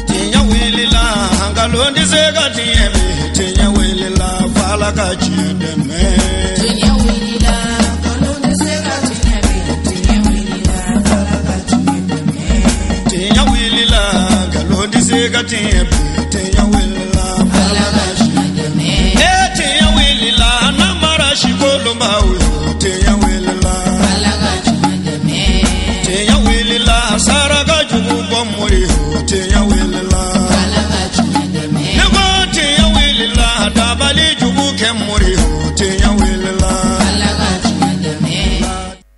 Tiɲɛ wulila nkalon tɛ se ka tiɲɛ bi tiɲɛ wulila f'Ala ka tiɲɛ dɛmɛ. Tiɲɛ wulila nkalon tɛ se ka tiɲɛ bi tiɲɛ wulila f'Ala ka tiɲɛ dɛmɛ. Tiɲɛ wulila nkalon tɛ se ka tiɲɛ bi tiɲɛ wulila f'Ala ka tiɲɛ dɛmɛ. Ee tiɲɛ wulila namara sikolonbaw yo tiɲɛ wulila f'Ala ka tiɲɛ dɛmɛ. Tiɲɛ wulila saraka jugu bɔ mori yo tiɲɛ wulila f'Ala ka tiɲɛ dɛmɛ. Ne ko tiɲɛ wulila dabali jugu kɛ mori yo tiɲɛ wulila f'Ala ka tiɲɛ dɛmɛ.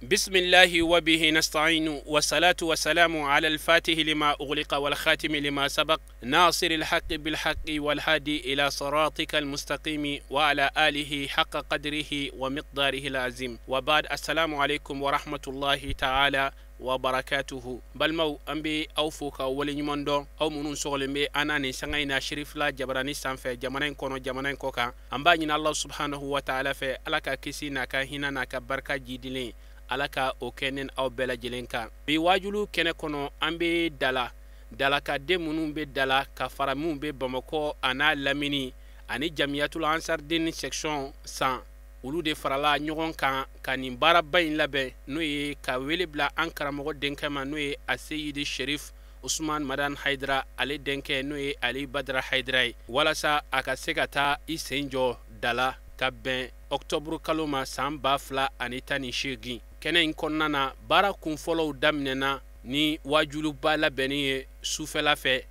بسم الله وبه نستعين والصلاة والسلام على الفاتح لما أغلق والخاتم لما سبق ناصر الحق بالحق والهادي إلى صراطك المستقيم وعلى آله حق قدره ومقداره العظيم وبعد السلام عليكم ورحمة الله تعالى وبركاته. Balimaw, an bɛ aw fo ka waleɲuman dɔn, aw minnu sɔgɔlen bɛ an na nin sanga in na Sherifila jabarani sanfɛ, jamana in kɔnɔ, jamana in kɔ kan. An b'a ɲini Ala subhanahu wa ta'ala fɛ, Ala ka kisi n'a ka hinɛ n'a ka barika jidilen, Ala ka o kɛ ni aw bɛɛ lajɛlen kan. Bi waajulu kɛnɛ kɔnɔ, an bɛ Dala Dalakaden minnu bɛ Dala ka fara minnu bɛ Bamakɔ a n'a lamini ani Jamiyatul Ansardin section san, olu de farala ɲɔgɔn kan ka nin baaraba in labɛn, n'o ye ka wele bila an karamɔgɔ denkɛ ma, n'o ye Aseyidi Sherif Usman Madan Hayidara, ale denkɛ n'o ye Ali Badara Hayidara ye, walasa a ka se ka taa i sen jɔ Dala ka bɛn octobre kalo ma san 2018. Kɛnɛ in kɔnɔna na, baara kunfɔlɔw daminɛna ni waajuluba labɛnni ye sufɛla fɛ,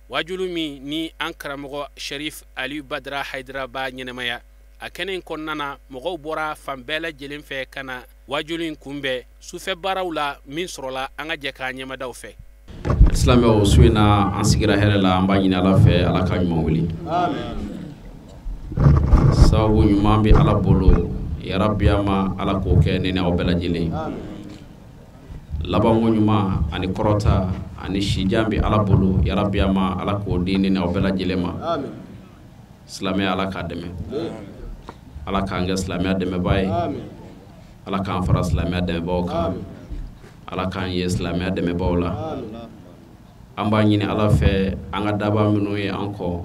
waajulu min ni an karamɔgɔ Sherif Ali Badara Hayidara b'a ɲɛnɛmaya. A kɛnɛ in kɔnɔna na, mɔgɔw bɔra fan bɛɛ lajɛlen fɛ ka na waajulu in kunbɛn. Sufɛ baaraw la min sɔrɔla, an ka jɛ k'a ɲɛmadaw fɛ. Silamɛw, su in na an sigira hɛrɛ la. An b'a ɲini Ala fɛ, Ala ka ɲuman wuli, sababu ɲuman bɛ Ala bolo. Yarabi ama, Ala k'o kɛ ne ni aw bɛɛ lajɛlen. Labanko ɲuman ani kɔrɔta ani sijan bɛ Ala bolo. Yarabi ama, Ala k'o di ne ni aw bɛɛ lajɛlen ma. Silamɛya, Ala k'a dɛmɛ. Ala k'an kɛ silamɛya dɛmɛbaa ye. Ala k'an fara silamɛya dɛmɛbaaw kan. Ala k'an ye silamɛya dɛmɛbaaw la. An b'a ɲini Ala fɛ, an ka daba minnu ye an kɔ,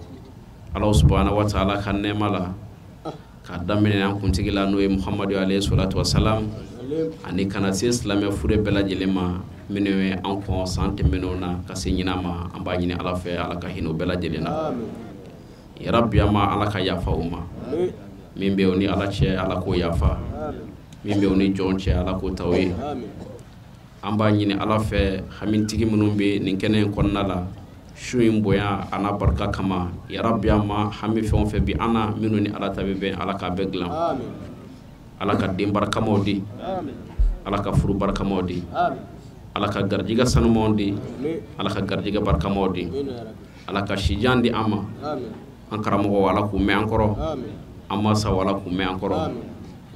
Ala subahana wa taala ka nɛɛma la, k'a daminɛ an kuntigi la, n'o ye Muhamadu alayhi salatu wasalam, ani kana se silamɛ fure bɛɛ lajɛlen ma minnu ye an kɔn san tɛmɛnenw na ka se ɲinan ma. An b'a ɲini Ala fɛ, Ala ka hinɛ u bɛɛ lajɛlen na. Yarabi ama, Ala ka yafa u ma. Min bɛ o ni Ala cɛ, Ala k'o yafa. Min bɛ o ni jɔn cɛ, Ala k'o ta o ye. An b'a ɲini Ala fɛ, hamitigi minnu bɛ nin kɛnɛ in kɔnɔna la, su in bonya a n'a barika kama, yarabi ama, hami fɛn o fɛn bi an na minnu ni Ala ta bɛ bɛn, Ala k'a bɛɛ dilan. Ala ka den barikamaw di. Ala ka furu barikamaw di. Ala ka garijɛgɛ sanumanw di. Ala ka garijɛgɛ barikamaw di. Ala ka sijan di an ma. An karamɔgɔw, Ala k'u mɛn an kɔrɔ. An mansaw, Ala k'u mɛn an kɔrɔ.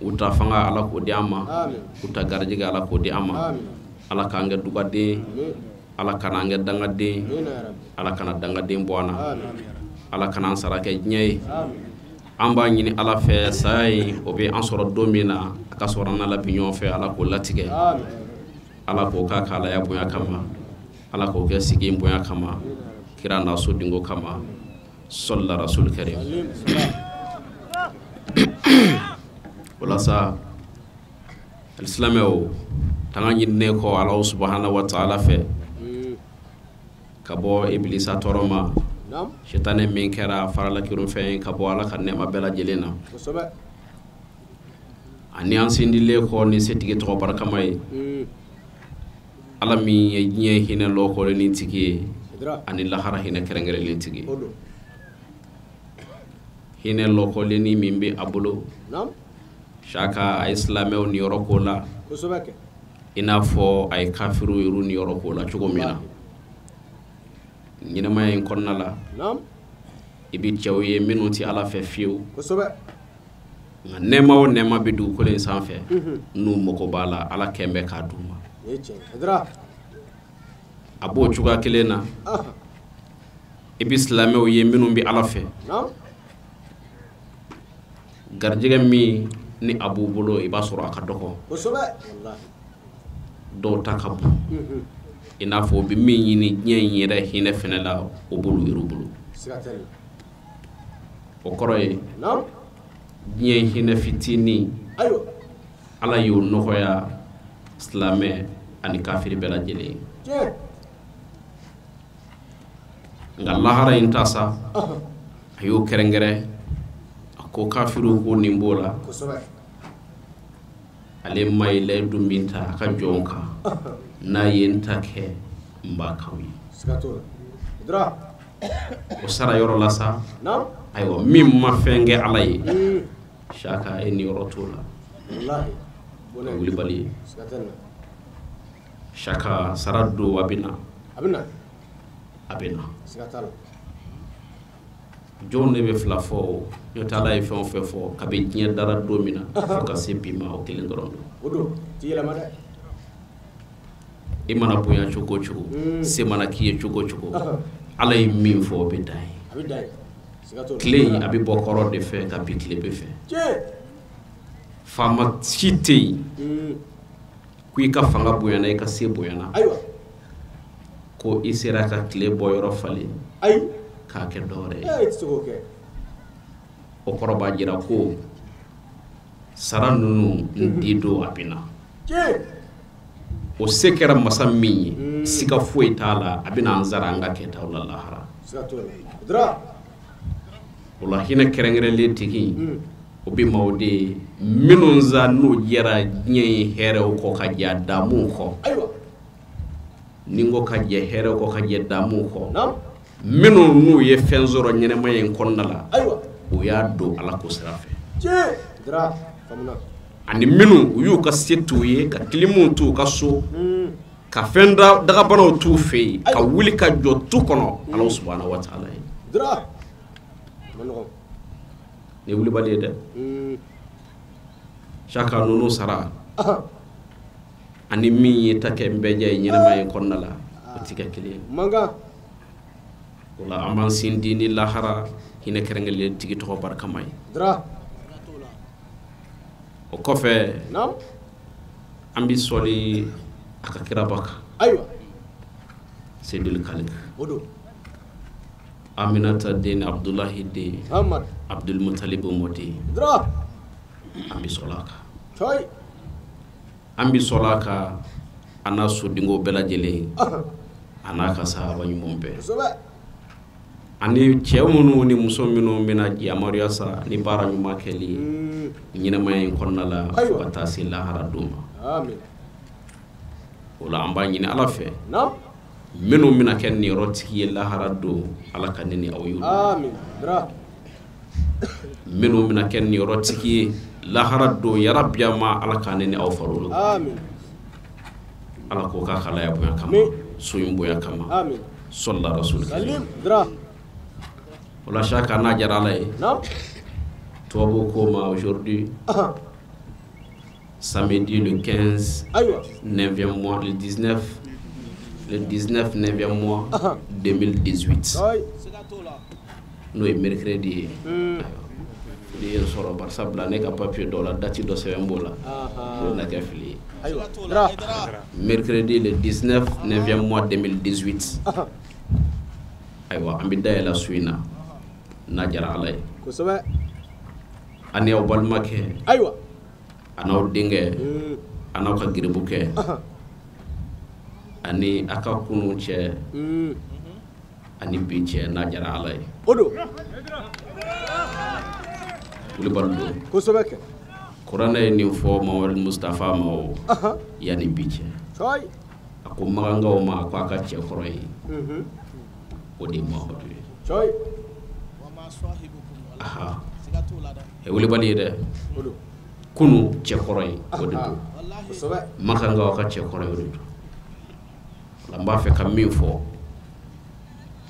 U ta fanga, Ala k'o di an ma. U ta garijɛgɛ, Ala k'o di an ma. Ala k'an kɛ dugaden. Ala kana an kɛ dangaden. Ala kana dangaden bɔ an na. Ala kana an sara kɛ diɲɛ ye. An b'a ɲini Ala fɛ, saya in o bɛ an sɔrɔ don min na, a ka sɔrɔ an n'a la bi ɲɔgɔn fɛ. Ala k'o latigɛ. Ala k'o k'a ka Alaya bonya kama. Ala k'o kɛ sigi in bonya kama, kira n'a so dingo kama, sɔlila rasul karim. Walasa alisilamɛw, tanga ɲininen kɔ Ala subahana wa taala fɛ ka bɔ ibilisa tɔɔrɔ ma, sitanɛ min kɛra faralakirunfɛn ye ka bɔ Ala ka nɛɛma bɛɛ lajɛlen na, ani an sindilen kɔ ni setigi tɔgɔ barikama ye, Ala min ye diɲɛ hinɛ lɔkɔlenni tigi ye ani lahara hinɛ kɛrɛnkɛrɛnlen tigi, hinɛ lɔkɔlenni min bɛ a bolo saka a ye silamɛw niyɔrɔ ko la i n'a fɔ a ye kafiriw yɛrɛ niyɔrɔ ko la cogo min na. Ɲɛnɛmaya in kɔnɔna la, i bɛ cɛw ye minnu tɛ Ala fɛ fiyewu, nka nɛɛma o nɛɛma bɛ dugukolo in sanfɛ, n'u mago b'a la, Ala kɛn bɛ k'a d'u ma. A b'o cogoya kelen na, i bɛ silamɛw ye minnu bɛ Ala fɛ, garijɛgɛ min ni a b'u bolo, i b'a sɔrɔ a ka dɔgɔ, dɔw ta ka bon. I n'a fɔ o bɛ min ɲini diɲɛ in yɛrɛ hinɛ fɛnɛ la, o b'olu yɛrɛ bolo. O kɔrɔ ye diɲɛ hinɛ fitinin, Ala y'o nɔgɔya silamɛ ani kafiri bɛɛ lajɛlen ye. Nka lahara in ta sa, a y'o kɛrɛnkɛrɛn, a ko kafiriw ko nin b'o la, ale ma ye layidu min ta a ka jɔnw kan, n'a ye n ta kɛ n b'a k'aw ye. O sara yɔrɔ la sa, ayiwa min ma fɛn kɛ Ala ye, Saka e niyɔrɔ t'o la. O ye wulibali ye. Saka sara don a bɛ na. A bɛ na. Jɔn de bɛ fila fɔ o, n'o tɛ Ala ye fɛn o fɛn fɔ kabi diɲɛ dara don min na fo ka se bi ma, o kelen dɔrɔn don. I mana bonya cogo o cogo, se mana k'i ye cogo o cogo, Ala ye min fɔ o bɛ dan ye. Tile in a bɛ bɔ kɔrɔ de fɛ ka bin tile bɛ fɛ. Faama si tɛ yen ko i ka fanga bonyana, i ka se bonyana, ko i sera ka tile bɔ yɔrɔ falen k'a kɛ dɔwɛrɛ ye. O kɔrɔ b'a jira ko sara ninnu n di don a bɛ na. O se kɛra masa min ye, siga foyi t'a la, a bɛna an sara an ka kɛtaw la lahara. O la hinɛ kɛrɛnkɛrɛnlen tigi o bɛ maaw de ye minnu sa n'u jɛra diɲɛ ye hɛrɛw kɔ ka jɛ damuw kɔ. Ni n ko ka jɛ hɛrɛw kɔ ka jɛ damuw kɔ, minnu n'u ye fɛn sɔrɔ ɲɛnɛmaya in kɔnɔna la, o y'a don Ala ko sira fɛ. Ani minnu u y'u ka se t'u ye, ka kilimuw t'u ka so, ka fɛn dagabanaw t'u fɛ yen, ka wuli ka jɔ tu kɔnɔ Ala subahana wa taala ye. Ni wulibali ye dɛ. Saka ninnu sara ani min ye ta kɛ n bɛɛ jɛ ye ɲɛnɛmaya in kɔnɔna la, o ti kɛ kelen ye. O la an b'an sinsin ni lahara hinɛ kɛrɛnkɛrɛnlen tigi tɔgɔ barikama ye. O kɔfɛ an bɛ sɔli a ka kiraba kan, Seydil Kalik, Aminata den Abdulahi den Abdul Mutalib mɔden, an bɛ sɔli a kan. An bɛ sɔli a kan a n'a sodenko bɛɛ lajɛlen, a n'a ka sahaba ɲumanw bɛɛ, ani cɛ minnu ni muso minnu bɛna yamaruya sa ni baara ɲuman kɛli ye ɲɛnɛmaya in kɔnɔna la fo ka taa se lahara don ma. O la an b'a ɲini Ala fɛ, minnu bɛna kɛ niyɔrɔtigi ye lahara don, Ala ka ne ni aw ye. Minnu bɛna kɛ niyɔrɔtigi ye lahara don, yarabi ma Ala ka ne ni aw far'olu kan. Ala k'o k'a kalaya bonya kama, so in bonya kama, sɔlila rasul. O la Saka n'a diyara Ala ye, tubabu ko ma aujourd'hui samedi le 15 9e mois, le 19 9e mois 2018, n'o ye mercredi ye. Fili ye n sɔrɔ barisabula ne ka papier dɔw la date dɔ sɛbɛn b'o la, o na kɛ fili ye. Mercredi le 19 9e mois 2018, ayiwa an bɛ dayɛlɛ su in na n'a diyara Ala ye. Ani aw balimakɛ, a n'aw denkɛ, a n'aw ka geribukɛ, ani a ka kunun cɛ ani bi cɛ n'a diyara Ala ye. Wulibali don. Kuranɛ ye nin fɔ Mamadu Mustafa ma o yanni bi cɛ. A ko makankaw ma ko a ka cɛ kɔrɔ ye o de ye Mamadu ye. Wulibali ye dɛ. Kunu cɛ kɔrɔ ye o de don. Makankaw ka cɛ kɔrɔ ye o de don. N b'a fɛ ka min fɔ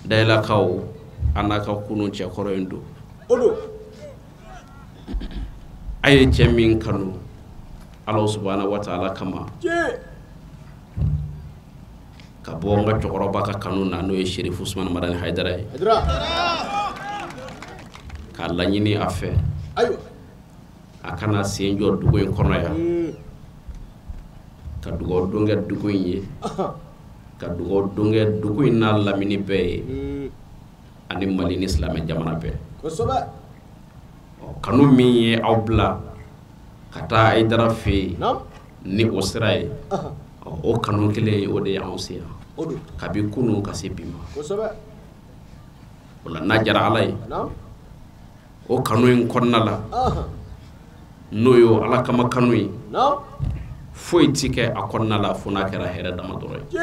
Dayɛlɛkaw, an n'a ka kunun cɛ kɔrɔ in don. A ye cɛ min kanu Ala subahana wa taala kama, ka bɔ n ka cɛkɔrɔba ka kanu na, n'o ye Serifu Usumani Madani Hayidara ye, k'a laɲini a fɛ a kana sen jɔ dugu in kɔnɔ yan, ka dugawu don kɛ dugu in ye, Ka dugawu don kɛ dugu in n'a lamini bɛɛ ye ani Mali ni silamɛ jamana bɛɛ. Kosɛbɛ. Kanu min ye aw bila ka taa Hayidara fɛ yen ni o sira ye, o kanu kelen ye o de ye anw se yan kabi kunun ka se bi ma. Kosɛbɛ. O la n'a diyara Ala ye, o kanu in kɔnɔna la, n'o ye Ala kama kanu ye, foyi ti kɛ a kɔnɔna la fo n'a kɛra hɛrɛ dama dɔrɔn ye.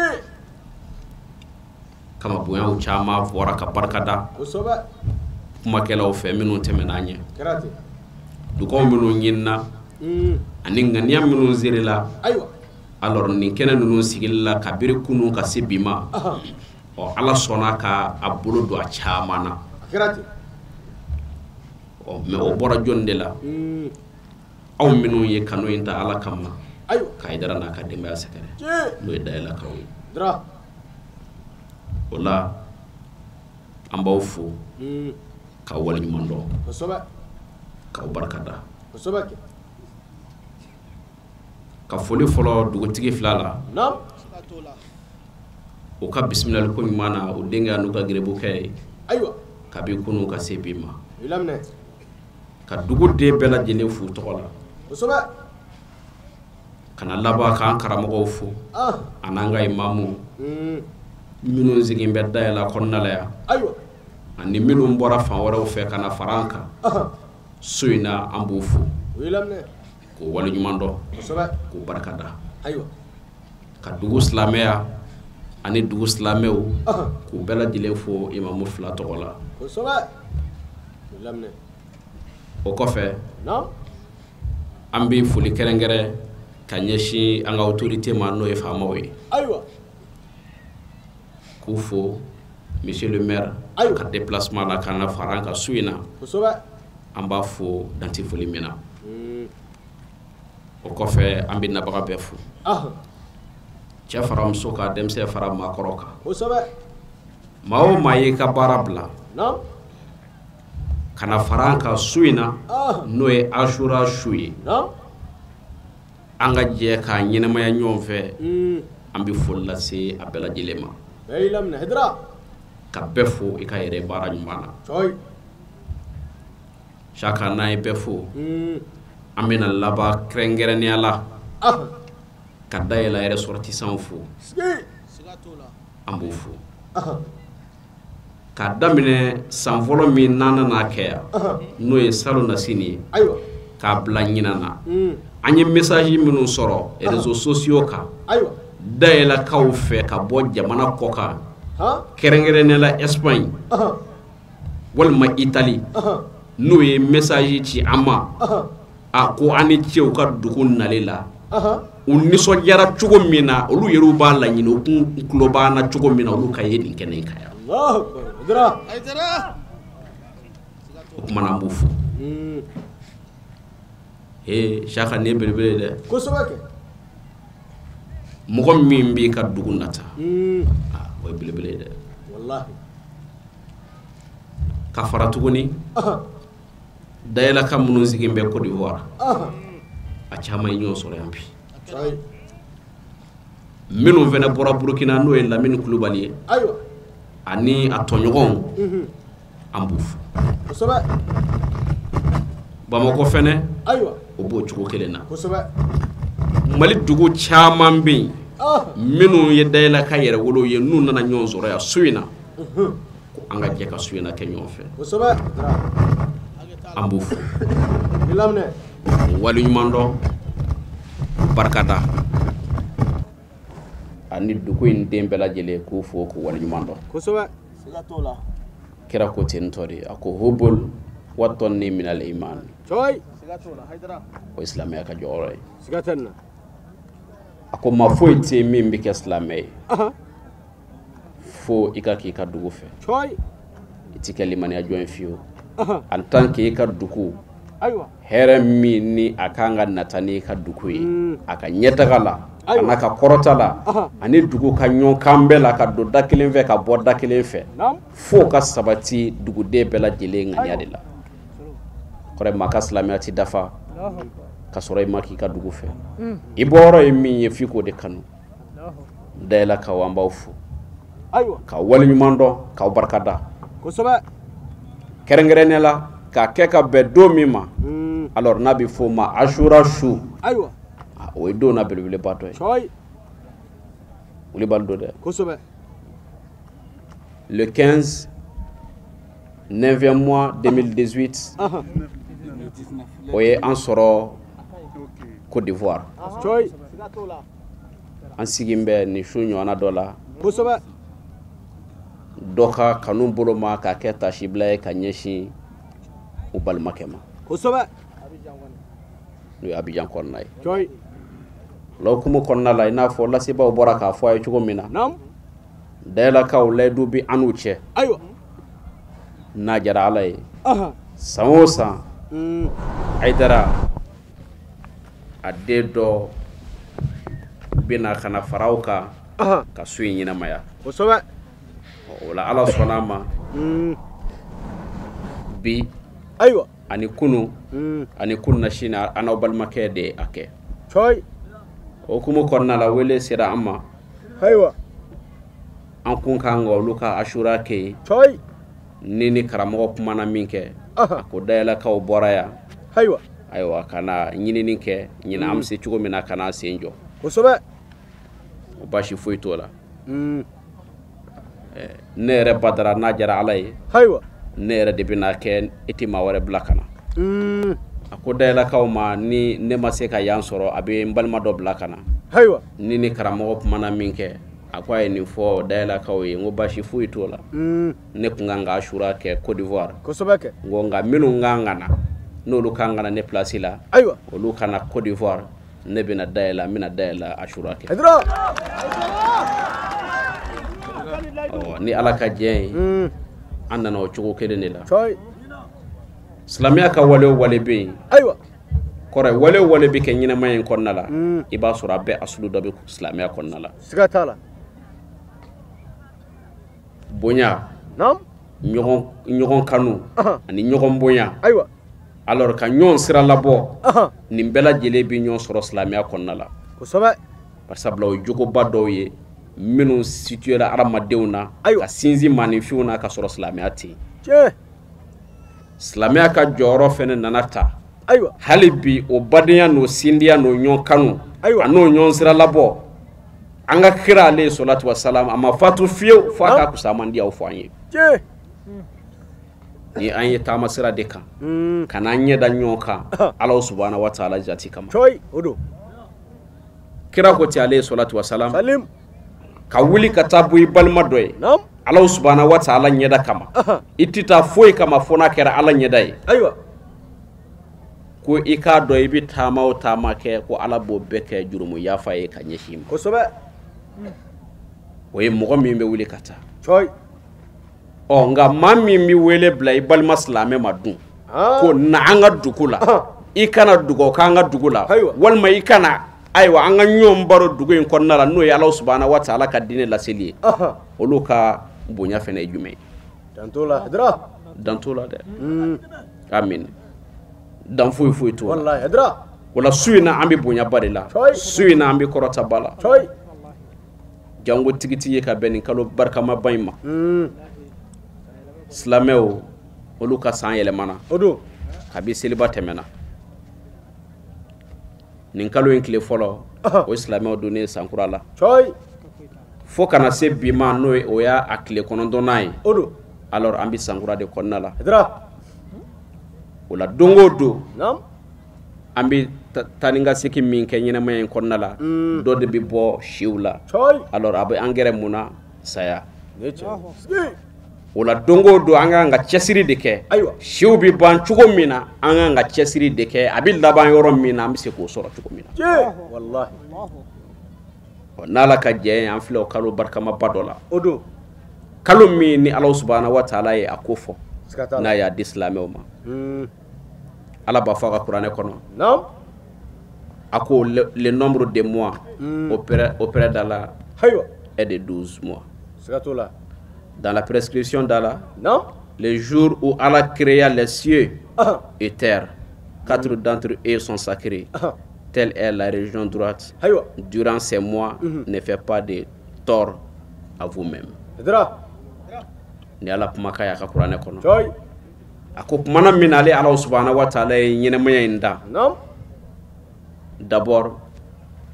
Kama bonyaw caman fɔra ka barika da kumakɛlaw fɛ minnu tɛmɛna an ɲɛ, dugaw minnu ɲinina ani ŋaniya minnu serela. Alors nin kɛnɛ ninnu sigili la kabiri kunun ka se bi ma, ɔ Ala sɔnna ka a bolo don a caman na. Ɔ mais o bɔra jɔn de la? Aw minnu ye kanu in ta Ala kama ka Hayidara n'a ka denbaya sɛgɛrɛ, n'o ye Dayɛlɛkaw ye. O la an b'aw fo k'aw waleɲuman dɔn, k'aw barika da. Ka foli fɔlɔ dugutigi fila la, o ka bisimilaliko ɲuman na, o denkɛ n'u ka gerebukɛ ye kabi kunun ka se bi ma. Ka duguden bɛɛ lajɛlen fo u tɔgɔ la. Ka na laban k'an karamɔgɔw fo an'an ka imamu minnu sigilen bɛ Dayɛlɛ kɔnɔna la yan, ani minnu bɔra fan wɛrɛw fɛ ka na fara an kan so in na, an b'u fo k'o waleɲuman dɔn, k'o barika da. Ka dugu silamɛya ani dugu silamɛw k'u bɛɛ lajɛlen fo imamu fila tɔgɔ la. O kɔfɛ an bɛ foli kɛrɛnkɛrɛn ka ɲɛsin an ka autorité ma, n'o ye faamaw ye, k'u fo monsieur le maire ka déplacement la ka na fara an kan su in na, an b'a fo dante foli min na. O kɔfɛ an bɛ nabaga bɛɛ fo, cɛ fara muso kan, denmisɛn fara maakɔrɔ kan. Maa o maa y'i ka baara bila ka na fara an kan su in na, n'o ye Asura su ye, an ka jɛ k'a ɲɛnamaya ɲɔgɔn fɛ, an bɛ foli lase a bɛɛ lajɛlen ma, ka bɛɛ fo i ka yɛrɛ baara ɲuman na. Saka n'an ye bɛɛ fo, an bɛna laban kɛrɛnkɛrɛnnenya la ka Dayɛlɛ ressortissants fo, an b'o fo k'a daminɛ san fɔlɔ min n'an nana kɛ yan, n'o ye salon nasini ye, k'a bila ɲinan na. An ye message minnu sɔrɔ réseaux sociaux kan Dayɛlɛkaw fɛ ka bɔ jamana kɔ kan, kɛrɛnkɛrɛnnenya la Espagne walima Italie, n'o ye message ci an ma, a ko an ni ce u ka dugu nali la, u nisɔndiyara cogo min na, olu yɛrɛw b'a laɲini, u kun tulo b'an na cogo min na, olu ka ye nin kɛnɛ in kan yan. O tuma na an b'u fo. Ee Saka, nin ye belebele ye dɛ. Mɔgɔ min b'i ka dugu nata, o ye belebele ye dɛ. Ka fara tuguni Dayɛlɛka minnu sigilen bɛ Côte d'Ivoire, a caman ye ɲɔgɔn sɔrɔ yan bi. Minnu fana bɔra Burukina, n'o ye Lamini Kulubali ye ani a tɔɲɔgɔnw, an b'u fo. Bamakɔ fɛnɛ o b'o cogo kelen na. Mali dugu caman bɛ yen minnu ye Dayɛlɛka yɛrɛwolo ye, n'u nana ɲɔgɔn sɔrɔ yan su in na, ko an ka jɛ ka su in na kɛ ɲɔgɔn fɛ, an b'u fo, waleɲuman dɔn, barika da ani dugu in den bɛɛ lajɛlen k'u fo k'u waleɲuman dɔn. Kira ko ten tɔ de, a ko hubul watɔni minal iman, o ye silamɛya ka jɔyɔrɔ ye. A ko maa foyi tɛ yen min bɛ kɛ silamɛ ye fo i ka k'i ka dugu fɛ, i ti kɛ limaniya jɔn ye fiyewu en tant que i ka dugu hɛrɛ min ni a kan ka nata n'i ka dugu ye, a ka ɲɛtaga la, a n'a ka kɔrɔta la, ani dugu ka ɲɔgɔn kan bɛɛ la, ka don da kelen fɛ ka bɔ da kelen fɛ, f'o ka sabati duguden bɛɛ lajɛlen ŋaniya de la. Kɔrɔ maa ka silamɛya ti dafa ka sɔrɔ i ma k'i ka dugu fɛ. I bɔyɔrɔ ye min ye, f'i k'o de kanu. Dayɛlɛkaw an b'aw fo ka waleɲuman dɔn k'aw barika da kosɛbɛ kɛrɛnkɛrɛnnenya la k'a kɛ ka bɛn don min ma alors n'a bɛ f'o ma Ashura su ayiwa o ye don na belebeleba dɔ ye wulibali don dɛ kosɛbɛ le 15 9e mois 2018 o ye an sɔrɔ Côte d'Ivoire an sigin bɛ nin su ɲɔgɔnna dɔ la kosɛbɛ dɔ ka kanu bolo ma k'a kɛ tasibila ye ka ɲɛsin u balimakɛ ma kosɛbɛ n'o ye Abidjan kɔnɔna ye o hukumu kɔnɔna la i n'a fɔ lasebaaw bɔra k'a fɔ a ye cogo min na Dayɛlɛkaw layidu bɛ an n'u cɛ ayiwa n'a diyara Ala ye san o san Hayidara a den dɔ bɛna ka na fara aw kan ka su in ɲɛnamaya kosɛbɛ o la Ala sɔnna a ma bi ayiwa ani kunu ani kunna sini an n'aw balimakɛ de ye a kɛ o hukumu kɔnɔna la wele sera an ma ayiwa an kun kan ka olu ka Ashura kɛ yen ni karamɔgɔ kumana min kɛ a ko Dayɛlɛkaw bɔra yan ayiwa ayiwa ka na ɲinini kɛ ɲinan an bɛ se cogo min na ka na sen jɔ kosɛbɛ o baasi foyi t'o la ne yɛrɛ Badara n'a diyara Ala ye ayiwa ne yɛrɛ de bɛna kɛ e tɛ maa wɛrɛ bila ka na a ko Dayɛlɛkaw ma ni ne ma se ka yan sɔrɔ a bɛ n balima dɔ bila ka na ayiwa ni karamɔgɔ kumana min kɛ a ko a ye nin fɔ Dayɛlɛkaw ye n ko baasi foyi t'o la ne kun kan ka Ashura kɛ Côte d'Ivoire kosɛbɛ kɛ n ko nka minnu kan ka na n'olu kan ka na ne place la ayiwa olu ka na Côte d'Ivoire ne bɛna dayɛlɛ n bɛna dayɛlɛ Ashura kɛ ni Ala ka diɲɛ ye an nana o cogo kelen de la silamɛya ka wale o wale bɛ yen ayiwa kɔrɔ wale o wale bɛ kɛ ɲɛnamaya in kɔnɔna la i b'a sɔrɔ a bɛɛ asulu dɔ bɛ silamɛya kɔnɔna la siga t'a la bonya ɲɔgɔn kanu ani ɲɔgɔn bonya ayiwa alors ka ɲɔgɔn sira labɔ nin bɛɛ lajɛlen bɛ ɲɔgɔn sɔrɔ silamɛya kɔnɔna la kosɛbɛ barisabula o ye jogoba dɔw ye minnu situera hadamadenw na ka sinsin maaninfinw na ka sɔrɔ silamɛya tɛ yen silamɛya ka jɔyɔrɔ fɛnɛ nana ta ayiwa hali bi o badenya n'o sindiya n'o ɲɔgɔn kanu ayiwa a n'o ɲɔgɔn sira labɔ an ka kira ale salatu wa salam a ma fatu fiyewu fo a ka kusamandiyaw fɔ an ye ni an ye taama sira de kan ka n'an ɲɛ da ɲɔgɔn kan Ala subahana wa taala jati kama kira ko ten ale salatu wa salam ka wuli ka taa bɔ i balima dɔ ye Ala subahana wa taala ɲɛda kama i tɛ taa foyi kama fo n'a kɛra Ala ɲɛda ye ayiwa ko i k'a dɔn i bɛ taama o taama kɛ ko Ala b'o bɛɛ kɛ jurumu yafa ye ka ɲɛsin i ma kosɛbɛ o ye mɔgɔ min bɛ wuli ka taa ɔ nka maa min bɛ wele bila i balima silamɛ ma dun ko na an ka dugu la i kana dugawu k'an ka dugu la walima i kana ayiwa an ka ɲɔgɔn baro dugu in kɔnɔna la n'o ye Ala subahana wa taala ka diinɛ laseli ye olu ka bonya fana ye jumɛn ye dan t'o la dan t'o la dɛ amin dan foyi foyi t'o la o la su in na an bɛ bonyaba de la su in na an bɛ kɔrɔtaba la jango tigitigi ye ka bɛn nin kalo barikamaba in ma silamɛw olu ka san yɛlɛmana kabi seliba tɛmɛna nin kalo in tile fɔlɔ o ye silamɛw donnen sankura la fo kana se bi ma n'o ye o y'a tile 9nan ye alors an bɛ sankura de kɔnɔna la o la don o don an bɛ taa ni ka segin min kɛ ɲɛnamaya in kɔnɔna la dɔ de bɛ bɔ siw la alors a bɛ an gɛrɛ mun na saya o la don o don an kan ka cɛsiri de kɛ siw bɛ ban cogo min na an kan ka cɛsiri de kɛ a bɛ laban yɔrɔ min na an bɛ se k'o sɔrɔ cogo min na n'Ala ka jɛ ye an filɛ o kalo barikamaba dɔ la kalo min ni Ala subahana wa taala ye a ko fɔ n'a y'a di silamɛw ma Ala b'a fɔ a ka kuranɛ kɔnɔ a ko le nombre de mois auprès d'Allah est de 12 mois. Dans la prescription d'Allah, le jour où Allah créa les cieux et terre, 4 d'entre eux sont sacrés. Telle est la région droite. Durant ces mois, ne fais pas de tort à vous-même. Ni Ala kumakan y'a ka kuranɛ kɔnɔ. A ko kumana min na ale Ala subahana wa taala ye ɲɛnɛmaya in da. D'abord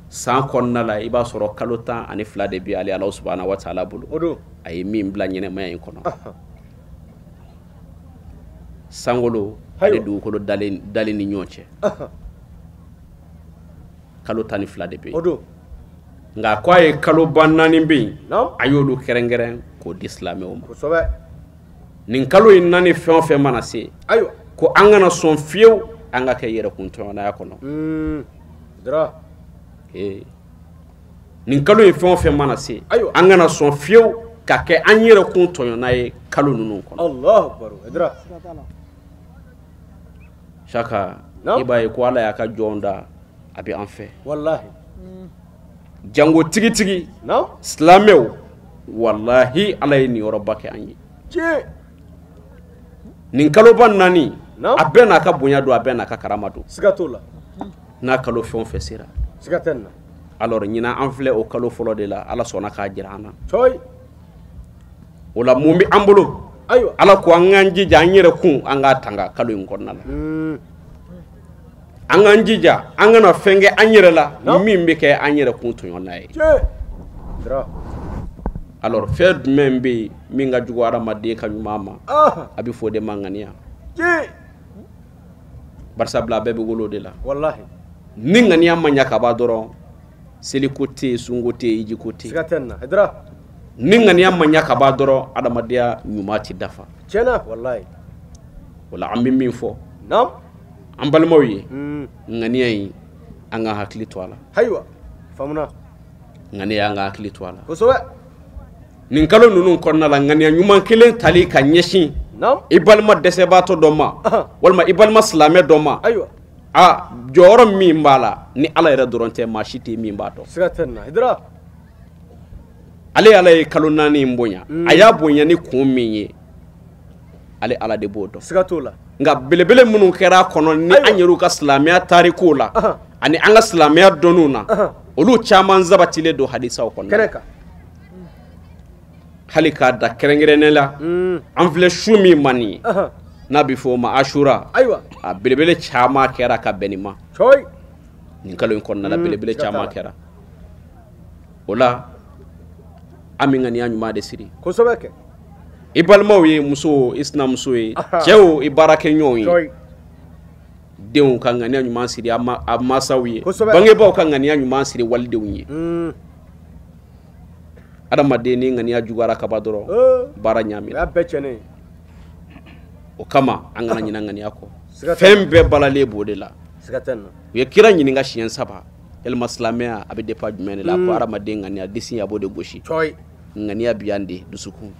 san kɔnɔna la i b'a sɔrɔ kalo 12 de bɛ ale Ala subahana wa taala bolo. A ye min bila ɲɛnɛmaya in kɔnɔ. Sankolo ale dugukolo dalen ni ɲɔgɔn cɛ. Kalo 12 de bɛ yen. Nka ko a ye kaloba 4 bɛ yen, a y'olu kɛrɛnkɛrɛn k'o di silamɛw ma. Nin kalo in 4 fɛn o fɛn mana se, ko an kana sɔn fiyewu an ka kɛ yɛrɛkuntɔɲɔnaya kɔnɔ. Nin kalo in fɛn o fɛn mana se, an kana sɔn fiyewu ka kɛ an yɛrɛkun tɔɲɔna ye kalo ninnu kɔnɔ. Saka, i b'a ye ko Ala y'a ka jɔn da, a bɛ an fɛ. Jango tigitigi, silamɛw, walahi Ala ye niyɔrɔba kɛ an ye. Nin kaloba 4, a bɛɛ n'a ka bonya don, a bɛɛ n'a ka karama don. N'a kalo fɛn o fɛn sera. Alors ɲinan an filɛ o kalo fɔlɔ de la, Ala sɔnna k'a jira an na. O la mun bɛ an bolo? Ala ko an k'an jija an yɛrɛ kun an k'a tanga kalo in kɔnɔna la. An k'an jija an kana fɛn kɛ an yɛrɛ la min bɛ kɛ an yɛrɛ kun tɔɲɔna ye. Alors fɛn jumɛn bɛ yen min ka jugu hadamaden ka ɲuman ma? A bɛ fɔ o de ma ŋaniya. Barisabula a bɛɛ bɛ wolo o de la. Ni ŋaniya ma ɲa ka ban dɔrɔn, seliko tɛ yen, sunko tɛ yen, hijiko tɛ yen. Ni ŋaniya ma ɲa ka ban dɔrɔn, adamadenya ɲuman tɛ dafa. O la an bɛ min fɔ an balimaw ye, ŋaniya in an ka hakili to a la. Ŋaniya an ka hakili to a la. Nin kalo ninnu kɔnɔna la, ŋaniya ɲuman kelen tali ka ɲɛsin i balima dɛsɛbaatɔ dɔ ma, walima i balima silamɛ dɔ ma, a jɔyɔrɔ min b'a la ni Ala yɛrɛ dɔrɔn tɛ, maa si tɛ min b'a dɔn. Ale Ala ye kalo 4 in bonya, a y'a bonya ni kun min ye, ale Ala de b'o dɔn. Nka belebele minnu kɛra a kɔnɔ ni an yɛrɛw ka silamɛya tarikuw la ani an ka silamɛya dɔnniw na, olu caman sabatilen don hadisaw kɔnɔ. Hali k'a da kɛrɛnkɛrɛnnen la, an filɛ su min ma nin ye, n'a bɛ fɔ o ma Asura, a belebele caman kɛra ka bɛn nin ma. Nin kalo in kɔnɔna la, belebele caman kɛra. O la an bɛ ŋaniya ɲuman de siri. I balimaw ye, muso i sinamuso ye, cɛw i baarakɛɲɔgɔnw ye, denw ka ŋaniya ɲuman siri a mansaw ye, bangebaaw ka ŋaniya ɲuman siri walidenw ye. Adamaden ni ŋaniya juguyara ka ban dɔrɔn, baara ɲaamina. O kama an kana ɲinɛ ŋaniya kɔ. Fɛn bɛɛ balalen b'o de la. U ye kira ɲininka siɲɛ 3, yalima silamɛya a bɛ dépend jumɛn de la? A ko hadamaden ŋaniya disi a b'o de gosi. Ŋaniya bi yan de dusukun.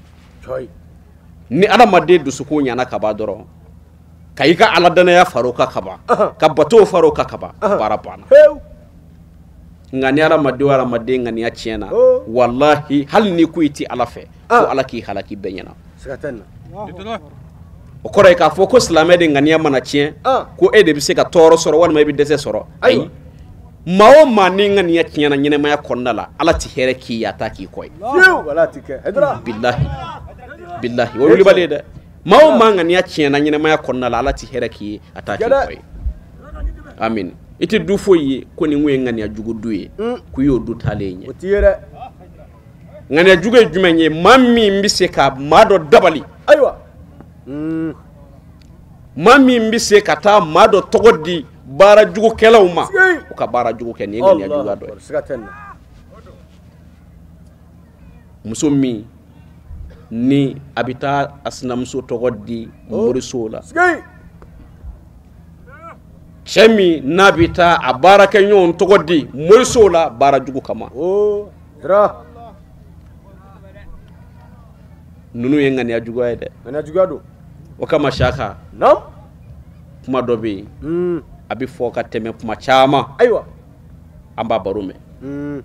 Ni hadamaden dusukun ɲana ka ban dɔrɔn, ka i ka Ala danaya far'o kan ka ban, ka bato far'o kan ka ban, baara banna. Nka ni hadamaden o hadamaden ŋaniya tiɲɛna, walahi hali n'i ko i tɛ Ala fɛ, fo Ala k'i halaki bɛɛ ɲɛna. O kɔrɔ ye k'a fɔ ko silamɛ de ŋaniya mana tiɲɛ, ko e de bɛ se ka tɔɔrɔ sɔrɔ walima i bɛ dɛsɛ sɔrɔ. Ayi, maa o maa ni ŋaniya tiɲɛna ɲɛnɛmaya kɔnɔna la, Ala tɛ hɛrɛ k'i ye, a t'a k'i kɔ ye. Bilahi bilahi, o wulibali ye dɛ. Maa o maa ŋaniya tiɲɛna ɲɛnɛmaya kɔnɔna la, Ala tɛ hɛrɛ k'i ye, a t'a k'i kɔ ye. Amin. I tɛ du foyi ye ko nin kun ye ŋaniya jugu du ye, k'u y'o du taalen ɲɛ. Ŋaniya jugu ye jumɛn ye? Maa min bɛ se ka maa dɔ dabali, maa min bɛ se ka taa maa dɔ tɔgɔ di baara jugukɛlaw ma, u ka baara jugu kɛ, nin ye ŋaniya juguya dɔ ye. Muso min ni a bɛ taa a sinamuso tɔgɔ di morisow la, cɛ min n'a bɛ taa a baarakɛɲɔgɔn tɔgɔ di morisow la baara jugu kama, ninnu ye ŋaniya juguya ye dɛ. O kama Saka, kuma dɔ bɛ yen a bɛ fɔ ka tɛmɛ kuma caman, an b'a baro mɛn.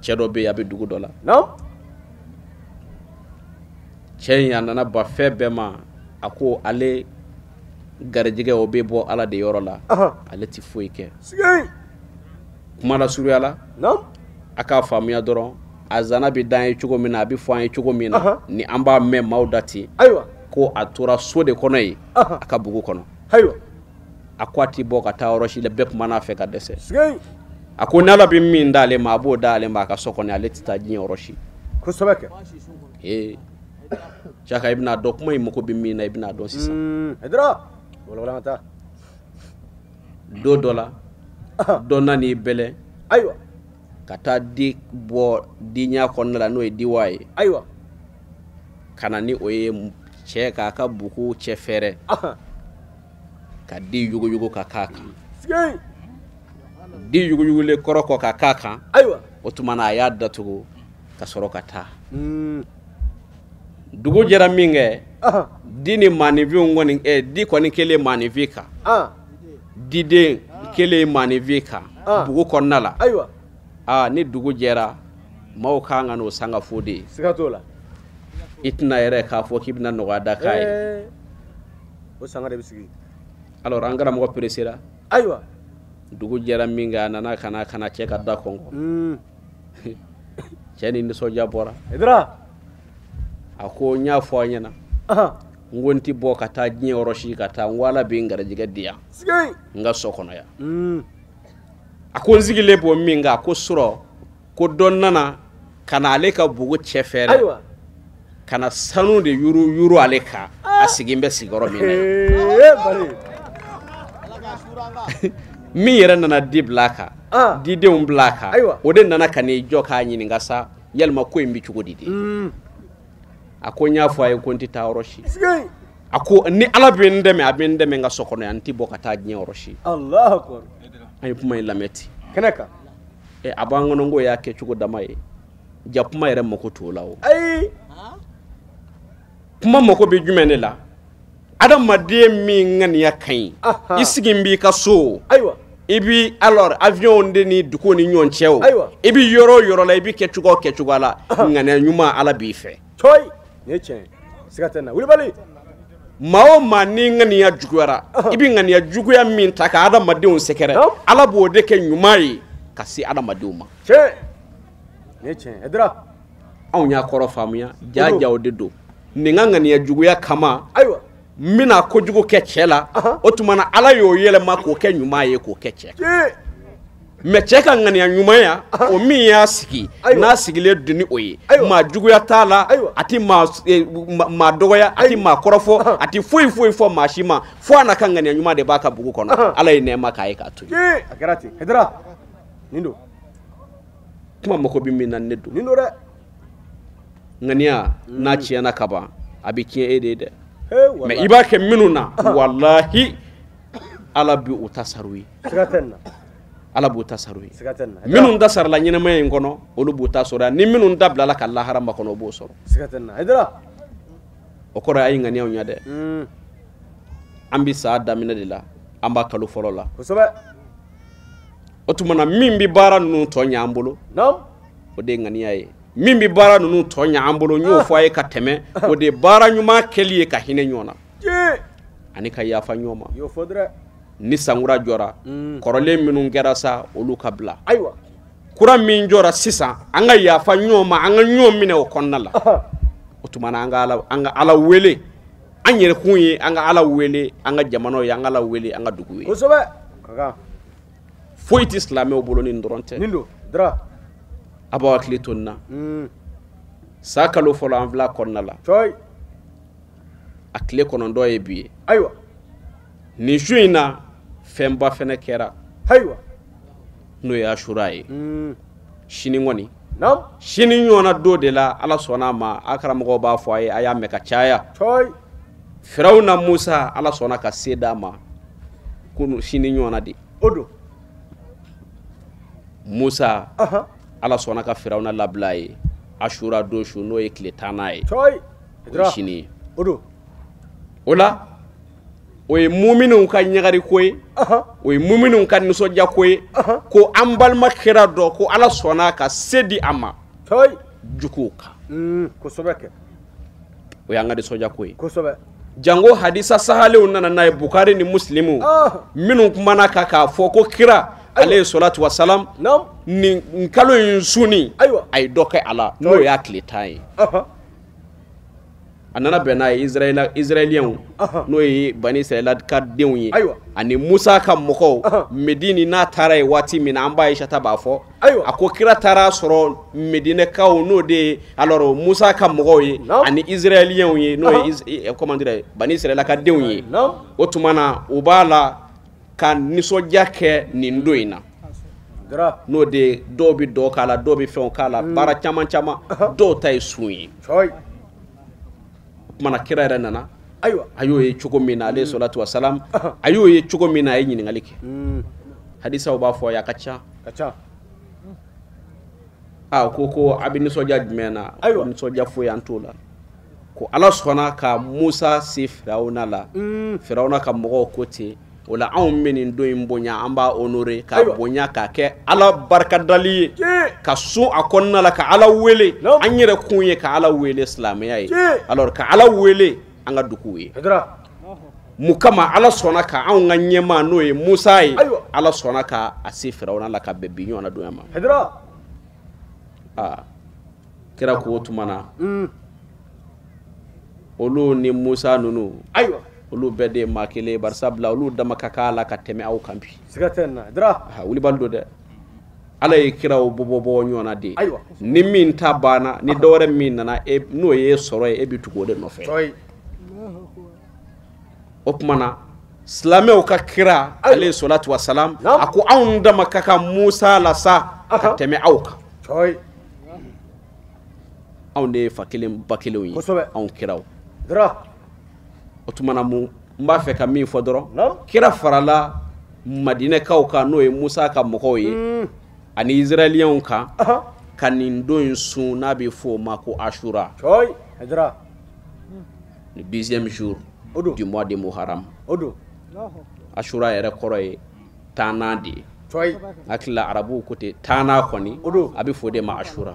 Cɛ dɔ bɛ yen, a bɛ dugu dɔ la. Cɛ in a nana ba fɛn bɛɛ ma, a ko ale garijɛgɛ o bɛ bɔ Ala de yɔrɔ la, ale tɛ foyi kɛ. Kuma lasurunya la, a k'a faamuya dɔrɔn, A zana bɛ dan ye cogo min na, a bɛ fɔ an ye cogo min na, ni an b'a mɛn maaw da ten. Ayiwa. Ko a tora so de kɔnɔ yen, a ka bugu kɔnɔ. Ayiwa. A ko a ti bɔ ka taa yɔrɔ si la, bɛɛ kumana a fɛ ka dɛsɛ. A ko n'Ala bɛ min d'ale ma, a b'o d'ale ma a ka so kɔnɔ, ale tɛ taa diɲɛ yɔrɔ si. Kosɛbɛ kɛ. Ee Saka, i bɛna dɔn kuma in mako bɛ min na, i bɛna dɔn sisan. Hayidara, wala wala ka taa. Don dɔ la, dɔ nan'i bɛlɛn. Ayiwa. Ka taa di bɔ diɲɛ kɔnɔna la, n'o ye diwa ye. Ayiwa. Ka na ni o ye cɛ k'a ka bugu cɛ fɛrɛ. Ka di yuguyugu ka k'a kan. Di yuguyugulen kɔrɔ kɔ ka k'a kan. Ayiwa. O tuma na a y'a datugu ka sɔrɔ ka taa. Dugu jɛra min kɛ, di ni maaninfinw kɔni, di kɔni kelen maaninfin kan. Diden kelen maaninfin kan bugu kɔnɔna la. Ayiwa. Aa, ni dugu jɛra, maaw kan ka n'o sanga fo de ye. Siga t'o la. I tɛna yɛrɛ k'a fɔ k'i bɛna nɔgɔya da k'a ye. O sanga de bɛ sigi. Alors an karamɔgɔ peresera. Ayiwa. Dugu jɛra min kɛ, a nana ka na cɛ ka da kɔnkɔn. Cɛ ni nisɔndiya bɔra. Hayidara. A ko n y'a fɔ a ɲɛna. N ko n ti bɔ ka taa diɲɛ yɔrɔ si ka taa, n ko Ala bɛ n garijɛgɛ di yan. N ka so kɔnɔ yan. A ko n sigilen b'o min kan, a ko sɔrɔ ko dɔ nana ka na ale ka bugu cɛ fɛrɛ. Ayiwa. Ka na sanu de yuru yuru ale kan, a sigin bɛ sigiyɔrɔ min na yen. Min yɛrɛ nana di bila a kan, didenw bila a kan, o de nana ka n'i jɔ k'a ɲininka sa, yalima ko in bɛ cogo di de? A ko n y'a fɔ a ye ko n tɛ taa yɔrɔ si. A ko ni Ala bɛ n dɛmɛ, a bɛ n dɛmɛ n ka so kɔnɔ yan, n tɛ bɔ ka taa diɲɛ yɔrɔ si. Alahu akbar. An ye kuma in lamɛn ten. Kɛnɛ kan. A b'an kɔnɔ k'o y'a kɛcogo dama ye. Ja kuma yɛrɛ mako t'o la o. Ayi. Kuma mako bɛ jumɛn de la? Adamaden min ŋaniya ka ɲi, i sigi b'i ka so. Ayiwa. I bi alors avion de ni dugu ni ɲɔgɔn cɛ o. Ayiwa. I bi yɔrɔ o yɔrɔ la, i bi kɛcogo o kɛcogo la, ŋaniya ɲuman Ala b'i fɛ. Cɔyi. Nin ye tiɲɛ ye. Siga tɛ n na. Wulibali. Maa o maa ni ŋaniya juguyara, i bɛ ŋaniya juguya min ta ka adamadenw sɛgɛrɛ, Ala b'o de kɛ ɲuman ye ka se adamadenw ma. Tiɲɛ. Nin ye tiɲɛ ye. Hayidara. Anw y'a kɔrɔ faamuya, ja ja o de don. Nin ka ŋaniya juguya kama. Ayiwa. N bɛna kojugu kɛ cɛ la, o tuma na Ala y'o yɛlɛma k'o kɛ ɲuman ye k'o kɛ cɛ kan. Mais cɛ ka ŋaniya ɲumanya, o min y'a sigi, n'a sigilen don ni o ye, maa juguya t'a la, a ti maa dɔgɔya, a ti maa kɔrɔfɔ, a ti foyi foyi fɔ maa si ma, fo a n'a ka ŋaniya ɲuman de b'a ka bugu kɔnɔ. Ala ye nɛɛma k'a ye k'a to yen. A kɛra ten. Hayidara, nin don. Kuma mako bɛ min na, ne don. Nin don dɛ. Ŋaniya n'a tiɲɛna ka ban, a bɛ tiɲɛ e de ye dɛ. Mais i b'a kɛ minnu na, walahi Ala bɛ u ta sara u ye. Siga tɛ nin na. Ala b'u ta sara u ye. Siga tɛ nin na. Minnu ta sarala ɲɛnamaya in kɔnɔ, olu b'u ta sɔrɔ yan. Ni minnu ta bilala ka lahara makɔnɔ, o b'o sɔrɔ. Siga tɛ nin na. Hayidara. O kɔrɔ a ye ŋaniyaw ɲɛ dɛ. An bɛ san daminɛ de la, an b'a kalo fɔlɔ la. Kosɛbɛ. O tuma na min bɛ baara ninnu tɔ ɲɛ an bolo, o de ye ŋaniya ye. Min bɛ baara ninnu tɔ ɲɛ an bolo, n y'o fɔ a ye ka tɛmɛ, o de ye baara ɲuman kɛli ye ka hinɛ ɲɔgɔn na, ani ka yafa ɲɔgɔn ma. Ni sankura jɔra, kɔrɔlen minnu kɛra sa, olu ka bila. Ayiwa. Kura min jɔra sisan, an ka yafa ɲɔgɔn ma, an ka ɲɔgɔn minɛ o kɔnɔna la. O tuma na an ka Ala wele, an yɛrɛkun ye, an ka Ala wele, an ka jamanaw ye, an ka Ala wele, an ka dugu ye. Kosɛbɛ. Foyi tɛ silamɛw bolo ni nin dɔrɔn tɛ. Nin don. Dara. A b'aw hakili to nin na. San kalo fɔlɔ an filɛ kɔnɔna la. A tile 9 ye bi ye. Ayiwa. Nin su in na, fɛnba fɛnɛ kɛra. Ayiwa. N'o ye Asura ye. Sini kɔni. Sini ɲɔgɔnna don de la, Ala sɔnna a ma, a karamɔgɔw b'a fɔ a ye, a y'a mɛn ka caya. Firawuna Musa, Ala sɔnna ka se d'a ma. Kunu sini ɲɔgɔnna de. O don. Musa. Ala sɔnna ka Firawuna labila ye Asura don su, n'o ye tile 10nan ye. O ye sini ye. O don. O la, o ye muminw ka ɲagariko ye, o ye muminw ka nisɔndiyako ye, ko an balima kira dɔ, ko Ala sɔnna ka se di a ma juguw kan. Kosɛbɛ kɛ. O y'an ka nisɔndiyako ye. Kosɛbɛ. Jango hadisa sahalenw nana n'a ye, Bukari ni Muslimu, minnu kumana kan k'a fɔ ko kira alayhi salatu wa salam, nin kalo in sunni, a ye dɔ kɛ a la n'o y'a tile 10 ye. A nana bɛn n'a ye Israéliens n'o ye Bani Israɛla ka denw ye ani Musa ka mɔgɔw Medini n'a taara yen waati min na an ba Ayisata b'a fɔ a ko kira taara sɔrɔ Medinɛkaw n'o de ye alors Musa ka mɔgɔw ye ani Israéliens ye n'o ye comment dirais Bani Israɛla ka denw ye o tuma na u b'a la ka nisɔndiya kɛ nin don in na n'o de dɔw bɛ dɔ k'a la dɔw bɛ fɛnw k'a la baara caman caman dɔw ta ye sun ye. Kumana kira yɛrɛ nana a y'o ye cogo min na alayhi salatu wasalam a y'o ye cogo min na a ye ɲininkali kɛ hadisaw b'a fɔ a ka ca a ko a bɛ nisɔndiya jumɛn na ko nisɔndiya foyi an t'o la ko Ala sɔnna ka Musa se Firawuna la Firawuna ka mɔgɔw ko ten o la anw bɛ nin don in bonya an b'a honorer k'a bonya k'a kɛ Ala barikadali ye ka sun a kɔnɔna la ka Ala wele an yɛrɛ kun ye ka Ala wele silamɛya ye alors ka Ala wele an ka dugu ye mun kama Ala sɔnna ka anw ka ɲɛmaa n'o ye Musa ye Ala sɔnna ka a se Firawuna la ka bɛn bi ɲɔgɔnna donya ma aa kira ko o tuma na olu ni Musa ninnu ayiwa olu bɛɛ de ye maa kelen ye barisabula olu dama ka k'a la ka tɛmɛ aw kan bi. Siga tɛ nin na Hayidara. Wulibali don dɛ. Ala ye kiraw bɔ bɔ ɲɔgɔn na de. Ni min ta banna ni dɔwɛrɛ min nana e n'o ye sɔrɔ ye e bɛ tugu o de nɔfɛ. O tuma na silamɛw ka kira alayhi salatu wa salam a ko anw dama ka kan Musa la sa ka tɛmɛ aw kan. Anw de ye fa kelen ba kelenw ye anw kiraw. O tuma na mun n b'a fɛ ka min fɔ dɔrɔn kira farala Madinɛkaw kan n'o ye Musa ka mɔgɔw ye ani Israéliens kan ka nin don in sun n'a bɛ fɔ o ma ko Ashura. Le 10e jour du mois de Muharram. Ashura yɛrɛ kɔrɔ ye taana de ye. N hakili la arabuw ko ten taana kɔni a bɛ fɔ o de ma Ashura.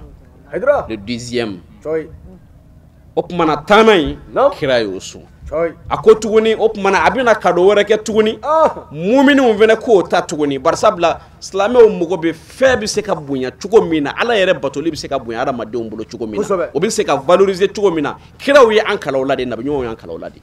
Le 10e. O tuma na taana in kira y'o sun. A ko tuguni o tuma na a bɛna cadeau wɛrɛ kɛ tuguni muminw fana k'o ta tuguni barisabula silamɛw mago bɛ fɛn bɛ se ka bonya cogo min na Ala yɛrɛ batoli bɛ se ka bonya adamadenw bolo cogo min na o bɛ se ka valoriser cogo min na kiraw ye an kalan o la de nabiɲumanw y'an kalan o la de.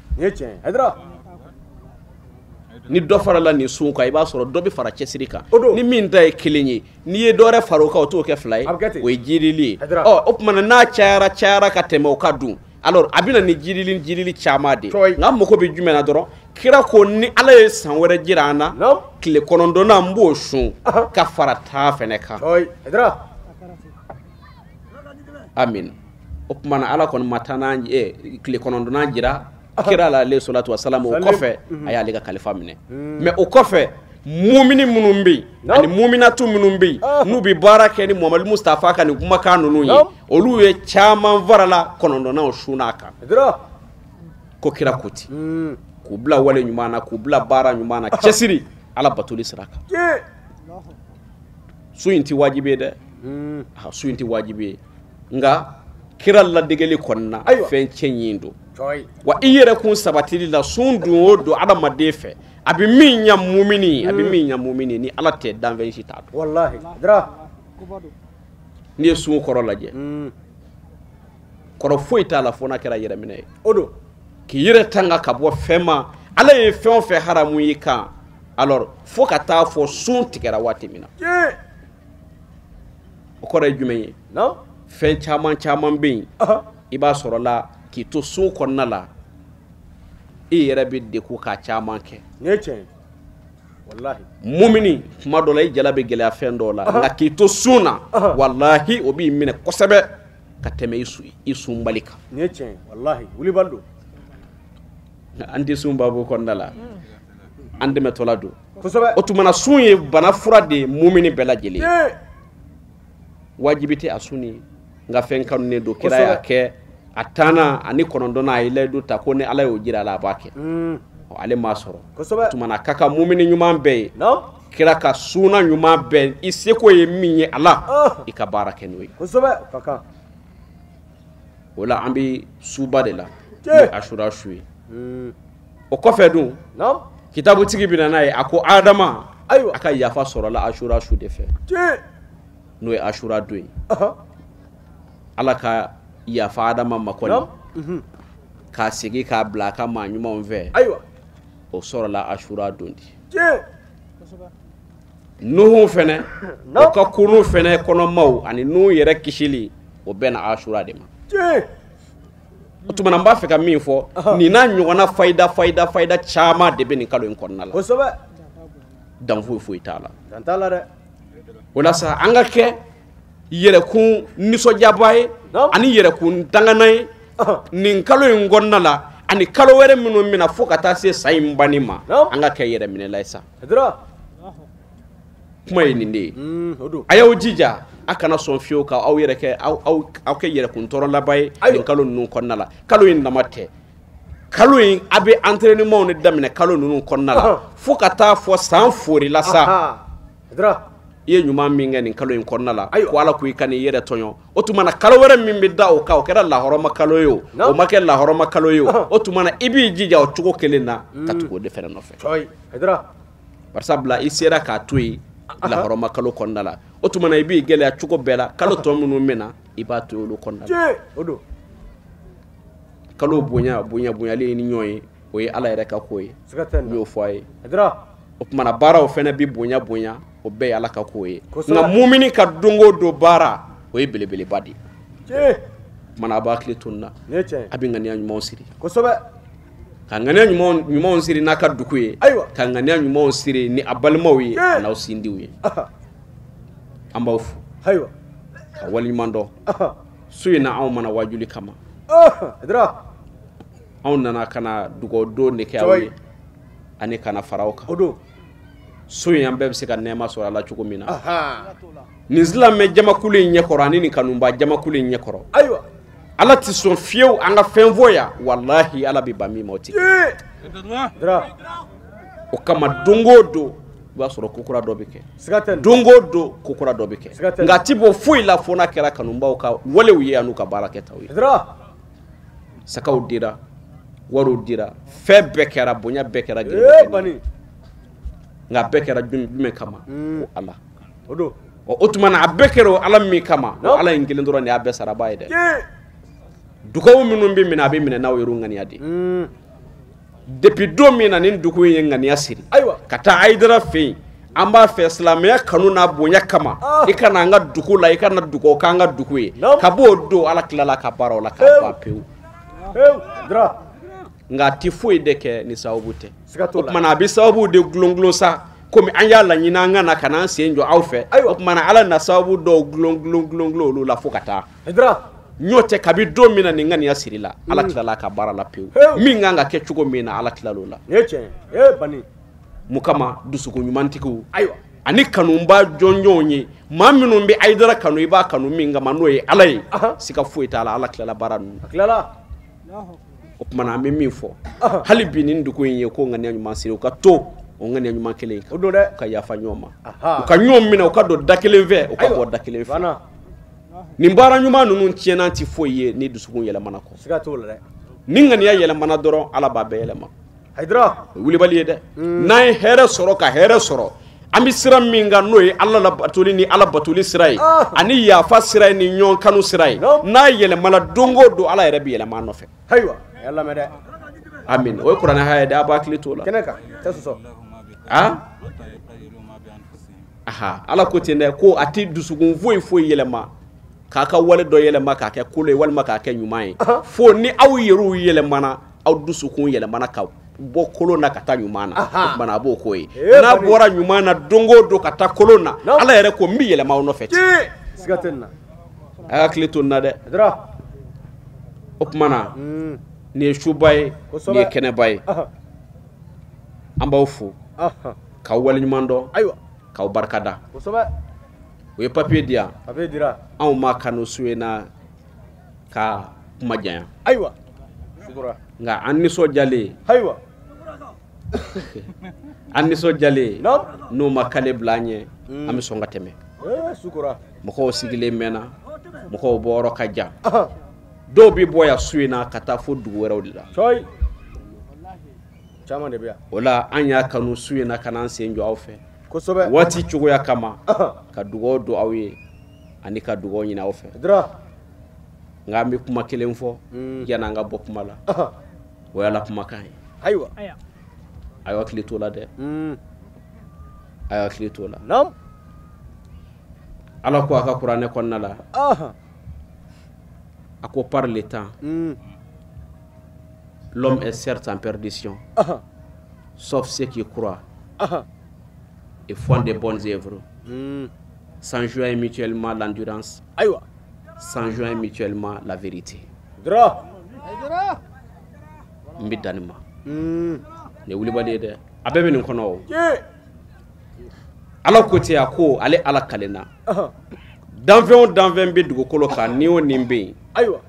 Ni dɔ farala nin sun kan i b'a sɔrɔ dɔ bɛ fara cɛsiri kan ni min ta ye kelen ye n'i ye dɔ wɛrɛ fara o kan o t'o kɛ fila ye o ye jiidili ye ɔ o tuma na n'a cayara ka tɛmɛ o ka dun. Alors a bɛna ni jirili caman de nka mako bɛ jumɛn na dɔrɔn kira ko ni Ala ye san wɛrɛ jira an na tile 9nan n b'o sun ka fara ta fɛnɛ kan. Amin. O tuma na Ala kɔni ma taa n'an tile 9nan jira kira la alayhi salatu wa salam o kɔfɛ a y'ale ka kalifa minɛ mais o kɔfɛ mumini minnu bɛ yen ani muminatu minnu bɛ yen n'u bɛ baara kɛ ni Muhamadu Mustafa ka nin kumakan ninnu ye olu ye caman farala 9nanw sun'a kan ko kira ko ten k'u bila wale ɲuman na k'u bila baara ɲuman na cɛsiri Ala batoli sira kan. Sun in tɛ wajibi ye dɛ sun in tɛ wajibi ye nka kira ladegeli kɔni na fɛn cɛ ɲi don wa i yɛrɛ kun sabatili la sun dun o don adamaden fɛ a bɛ min ɲa mumini a bɛ min ɲa mumini ni Ala tɛ danfɛn si t'a dɔn. Walahi. N'i ye sun kɔrɔ lajɛ kɔrɔ foyi t'a la fo n'a kɛra yɛrɛminɛ ye. O don. K'i yɛrɛ tanga ka bɔ fɛn ma Ala ye fɛn o fɛn haramu y'i kan alors fo ka taa fɔ sun tigɛra waati min na. O kɔrɔ ye jumɛn ye? Fɛn caman caman bɛ yen i b'a sɔrɔ la k'i to sun kɔnɔna la i yɛrɛ bɛ degun k'a caman kɛ. Nin ye tiɲɛ ye. Walahi. Mumini kuma dɔ la i jala bɛ gɛlɛya fɛn dɔw la nka k'i to sun na walahi o b'i minɛ kosɛbɛ ka tɛmɛ i sunbali kan. Nin ye tiɲɛ ye walahi wulibali don. An tɛ sun baabu kɔnɔna la an dɛmɛtɔla don. Kosɛbɛ. O tuma na sun ye bana fura de ye mumini bɛɛ lajɛlen ye. Wajibi tɛ a sun ye nka fɛn kanunen don kira y'a kɛ a taana ani 9nan a ye layidu ta ko ni Ala y'o jira a la a b'a kɛ. Ale m'a sɔrɔ. O tuma na a ka kan mumini ɲuman bɛɛ ye kira ka sunna ɲuman bɛɛ i seko ye min ye a la i ka baara kɛ n'o ye. Kosɛbɛ ka kan. O la an bɛ suba de la n'o ye Ashura su ye. O kɔfɛ dun kitabutigi bɛ na n'a ye a ko Adama a ka yafa sɔrɔla Ashura su de fɛ n'o ye Ashura don ye. Ala ka yafa Adama ma kɔni k'a segin k'a bila a ka maa ɲumanw fɛ. Ayiwa. O sɔrɔla Asura don di. Nuhu fɛnɛ o ka kurun fɛnɛ kɔnɔmaw ani Nuhu yɛrɛ kisili o bɛnna Asura de ma. O tuma na n b'a fɛ ka min fɔ nin n'a ɲɔgɔnna fayida fayida fayida caman de bɛ nin kalo in kɔnɔna la. Kosɛbɛ. Dan foyi foyi t'a la. Dan t'a la dɛ. O la sa an ka kɛ yɛrɛkun nisɔndiyaba ye ani yɛrɛkun dangana ye nin kalo in kɔnɔna la ani kalo wɛrɛ minnu bɛna fo ka taa se san in banni ma an ka kɛ yɛrɛminɛla ye sa. Kuma ye nin de ye. A y'aw jija a kana sɔn fiyewu ka aw yɛrɛ kɛ aw kɛ yɛrɛkun tɔɔrɔlaba ye nin kalo ninnu kɔnɔna la. Kalo in dama tɛ. Kalo in a bɛ entraînement de daminɛ kalo ninnu kɔnɔna la fo ka taa fɔ san forila sa. I ye ɲuman min kɛ nin kalo in kɔnɔna la ko Ala ko i ka n'i yɛrɛ tɔɲɔ o tuma na kalo wɛrɛ min bɛ da o kan o kɛra lahɔrɔma kalo ye o o ma kɛ lahɔrɔma kalo ye o tuma na i b'i jija o cogo kelen na ka tugu o de fɛnɛ nɔfɛ. Barisabula i sera k'a to yen lahɔrɔma kalo kɔnɔna la o tuma na i b'i gɛlɛya cogo bɛɛ la kalo tɔ minnu bɛ na i b'a to olu kɔnɔna la. Kalo bonya bonya bonyalen ni ɲɔgɔn ye o ye Ala yɛrɛ ka ko ye n y'o fɔ a ye. O tuma na baaraw fɛnɛ bɛ bonya bonya o bɛɛ ye Ala ka ko ye nka mumini ka don o don baara o ye belebeleba de ye. O tuma na a b'a hakili to nin na a bɛ ŋaniya ɲumanw siri. Ka ŋaniya ɲumanw siri n'a ka dugu ye ka ŋaniya ɲumanw siri ni a balimaw ye a n'aw sindiw ye. An b'aw fo ka waleɲuman dɔn su in na anw mana wajuli kama. Anw nana ka na dugawu don de kɛ aw ye ani ka na fara aw kan. So in an bɛɛ bɛ se ka nɛɛma sɔrɔ a la cogo min na. Nin silamɛ jamakulu in ɲɛkɔrɔ ani nin kanuba jamakulu in ɲɛkɔrɔ. Ala tɛ sɔn fiyewu an ka fɛn fɔ yan walahi Ala bɛ ban min ma o tɛ kɛ. O kama don o don i b'a sɔrɔ ko kura dɔ bɛ kɛ. Don o don ko kura dɔ bɛ kɛ. Nka a ti bɔ foyi la fo n'a kɛra kanubaw ka walew ye an'u ka baarakɛtaw ye. Sakaw dira wariw dira fɛn bɛɛ kɛra bonya bɛɛ kɛra gɛlɛya. Nka a bɛɛ kɛra jumɛn kama ko Ala. O tuma na a bɛɛ kɛra o Ala min kama o Ala in kelen dɔrɔn de y'a bɛɛ saraba ye dɛ. Dugawu minnu bɛ minɛ a bɛ minɛ n'aw yɛrɛ ŋaniya de ye. Depuis don min na nin dugu in ye ŋaniya siri ka taa Ayidara fɛ yen an b'a fɛ silamɛya kanu n'a bonya kama i ka na an ka dugu la i ka na dugawu k'an ka dugu ye ka b'o don Ala tilala ka baara o la k'a ban pewu. Nka a tɛ foyi de kɛ ni sababu tɛ. O tuma na a bɛ sababu de gulon sa komi an y'a laɲini an ka na ka n'an sen jɔ aw fɛ o tuma na Ala na sababu dɔw gulon olu la fo ka taa. N'o tɛ kabi don min na nin ŋaniya siri la Ala tilala ka baara la pewu. Min kan ka kɛ cogo min na Ala tilal'o la. Mun kama dusukun ɲumantigiw ani kanuba jɔnjɔnw ye maa minnu bɛ Ayidara kanu i b'a kanu min kama n'o ye Ala ye siga foyi t'a la Ala tilala baara ninnu. O tuma na an bɛ min fɔ hali bi nin dugu in ye ko ŋaniya ɲuman siri u ka to o ŋaniya ɲuman kelen in kan u ka yafa ɲɔgɔn ma u ka ɲɔgɔn minɛ u ka don da kelen fɛ u ka bɔ da kelen fɛ. Nin baara ɲuman ninnu tiɲɛna tɛ foyi ye ni dusukun yɛlɛmana kɔ. Ni ŋaniya yɛlɛmana dɔrɔn Ala b'a bɛɛ yɛlɛma. O ye wulibali ye dɛ. N'an ye hɛrɛ sɔrɔ ka hɛrɛ sɔrɔ an bɛ sira min kan n'o ye Ala labatoli ni Ala batoli sira ye ani yafa sira ye ni ɲɔgɔn kanu sira ye n'a yɛlɛmana don o don Ala yɛrɛ bɛ yɛlɛma a nɔfɛ. Amin. O ye kuranɛ haya dɛ a b'a hakili t'o la. Ala ko ten dɛ ko a tɛ dusukun foyi foyi yɛlɛma k'a ka wale dɔ yɛlɛma k'a kɛ kolo ye walima k'a kɛ ɲuman ye fo ni aw yɛrɛw yɛlɛmana aw dusukun yɛlɛmana ka bɔ kolon na ka taa ɲuman na o tuma na a b'o k'o ye n'a bɔra ɲuman na don o don ka taa kolon na Ala yɛrɛ ko n bɛ yɛlɛma aw nɔfɛ ten. A y'a hakili to nin na dɛ. O tuma na nin ye suba ye nin ye kɛnɛba ye an b'aw fo k'aw waleɲuman dɔn k'aw barikada. O ye papiye di yan anw ma kanu su in na ka kuma janya nka an nisɔndiyalen an nisɔndiyalen n'o ma kale bila an ɲɛ an bɛ sɔn ka tɛmɛ. Mɔgɔw sigilen mɛnna mɔgɔw bɔyɔrɔ ka jan dɔw bɛ bɔ yan su in na ka taa fo dugu wɛrɛw de la. O la an y'a kanu su in na ka n'an sen jɔ aw fɛ waati cogoya kama ka dugawu don aw ye ani ka dugawu ɲini aw fɛ. Nka an bɛ kuma kelen fɔ yanni an ka bɔ kuma la. O y'Ala kumakan ye. Ayiwa. A y'aw hakili t'o la dɛ. A y'aw hakili t'o la. Naam. Ala ko a ka kuranɛ kɔnɔna la. A ko par le temps. L'homme est certes en perdition. Sauf ceux qui croient et font de bonnes œuvres. S'enjoignent mutuellement l'endurance. Ayiwa. S'enjoignent mutuellement la vérité. Dra. N bɛ dan nin ma. Nin ye wulibali ye dɛ. A bɛɛ bɛ nin kɔnɔ o. Ala ko ten, a ko ale Ala kalenna. Danfɛn o danfɛn bɛ dugukolo kan, ni o nin bɛ yen. Ayiwa.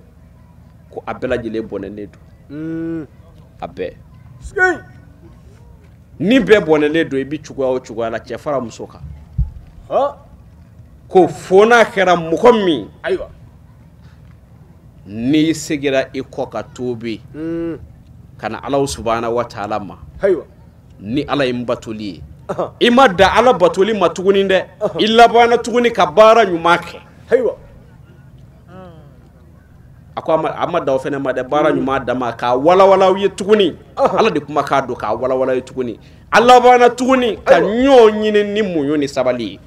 Ko a bɛɛ lajɛlen bɔnɛnen don. A bɛɛ. Ni bɛɛ bɔnɛnen don, i bɛ cogoya o cogoya la, cɛ fara muso kan. Ko fo n'a kɛra mɔgɔ min. Ayiwa. N'i seginna i kɔ ka tuubi. Ka na Ala subahana wa taala ma. Ayiwa. Ni Ala ye n batoli ye. I ma da Ala batoli ma tuguni dɛ. I labanna tuguni ka baara ɲuman kɛ. Ayiwa. A ko a ma da o fana ma dɛ, baara ɲuman dama k'a walawala aw ye tuguni. Ala de kuma k'a don k'a walawala ye tuguni. A labanna tuguni ka ɲɔgɔn ɲini ni muɲu ni sabali ye.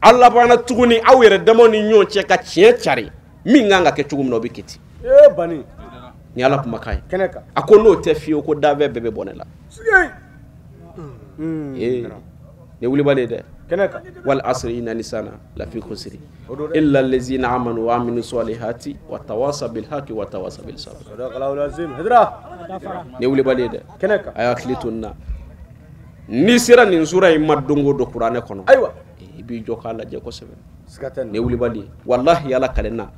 A labanna tuguni aw yɛrɛ damaw ni ɲɔgɔn cɛ ka tiɲɛ cari. Min kan ka kɛ cogo min na o bɛ kɛ ten. Ee bani. Ni Ala kumakan ye. Kɛnɛ kan. A ko n'o tɛ fiyewu ko danfɛn bɛɛ bɛ bɔnɛ la. Ee nin wulibali ye dɛ. Kɛnɛ kan. Wal asri inna lisana lafi khusri illa allazina amanu wa amilu salihati wa tawasa bil haqi wa tawasa bil sabr. Sadaqallahu alazim. Hidra. Nin wulibali ye dɛ. Kɛnɛ kan. A y'a hakili to nin na. N'i sera nin sura in ma don o don kuranɛ kɔnɔ. Ayiwa. I b'i jɔ k'a lajɛ kosɛbɛ. Siga tɛ nin na. Nin wulibali ye. Walahi Ala kalenna.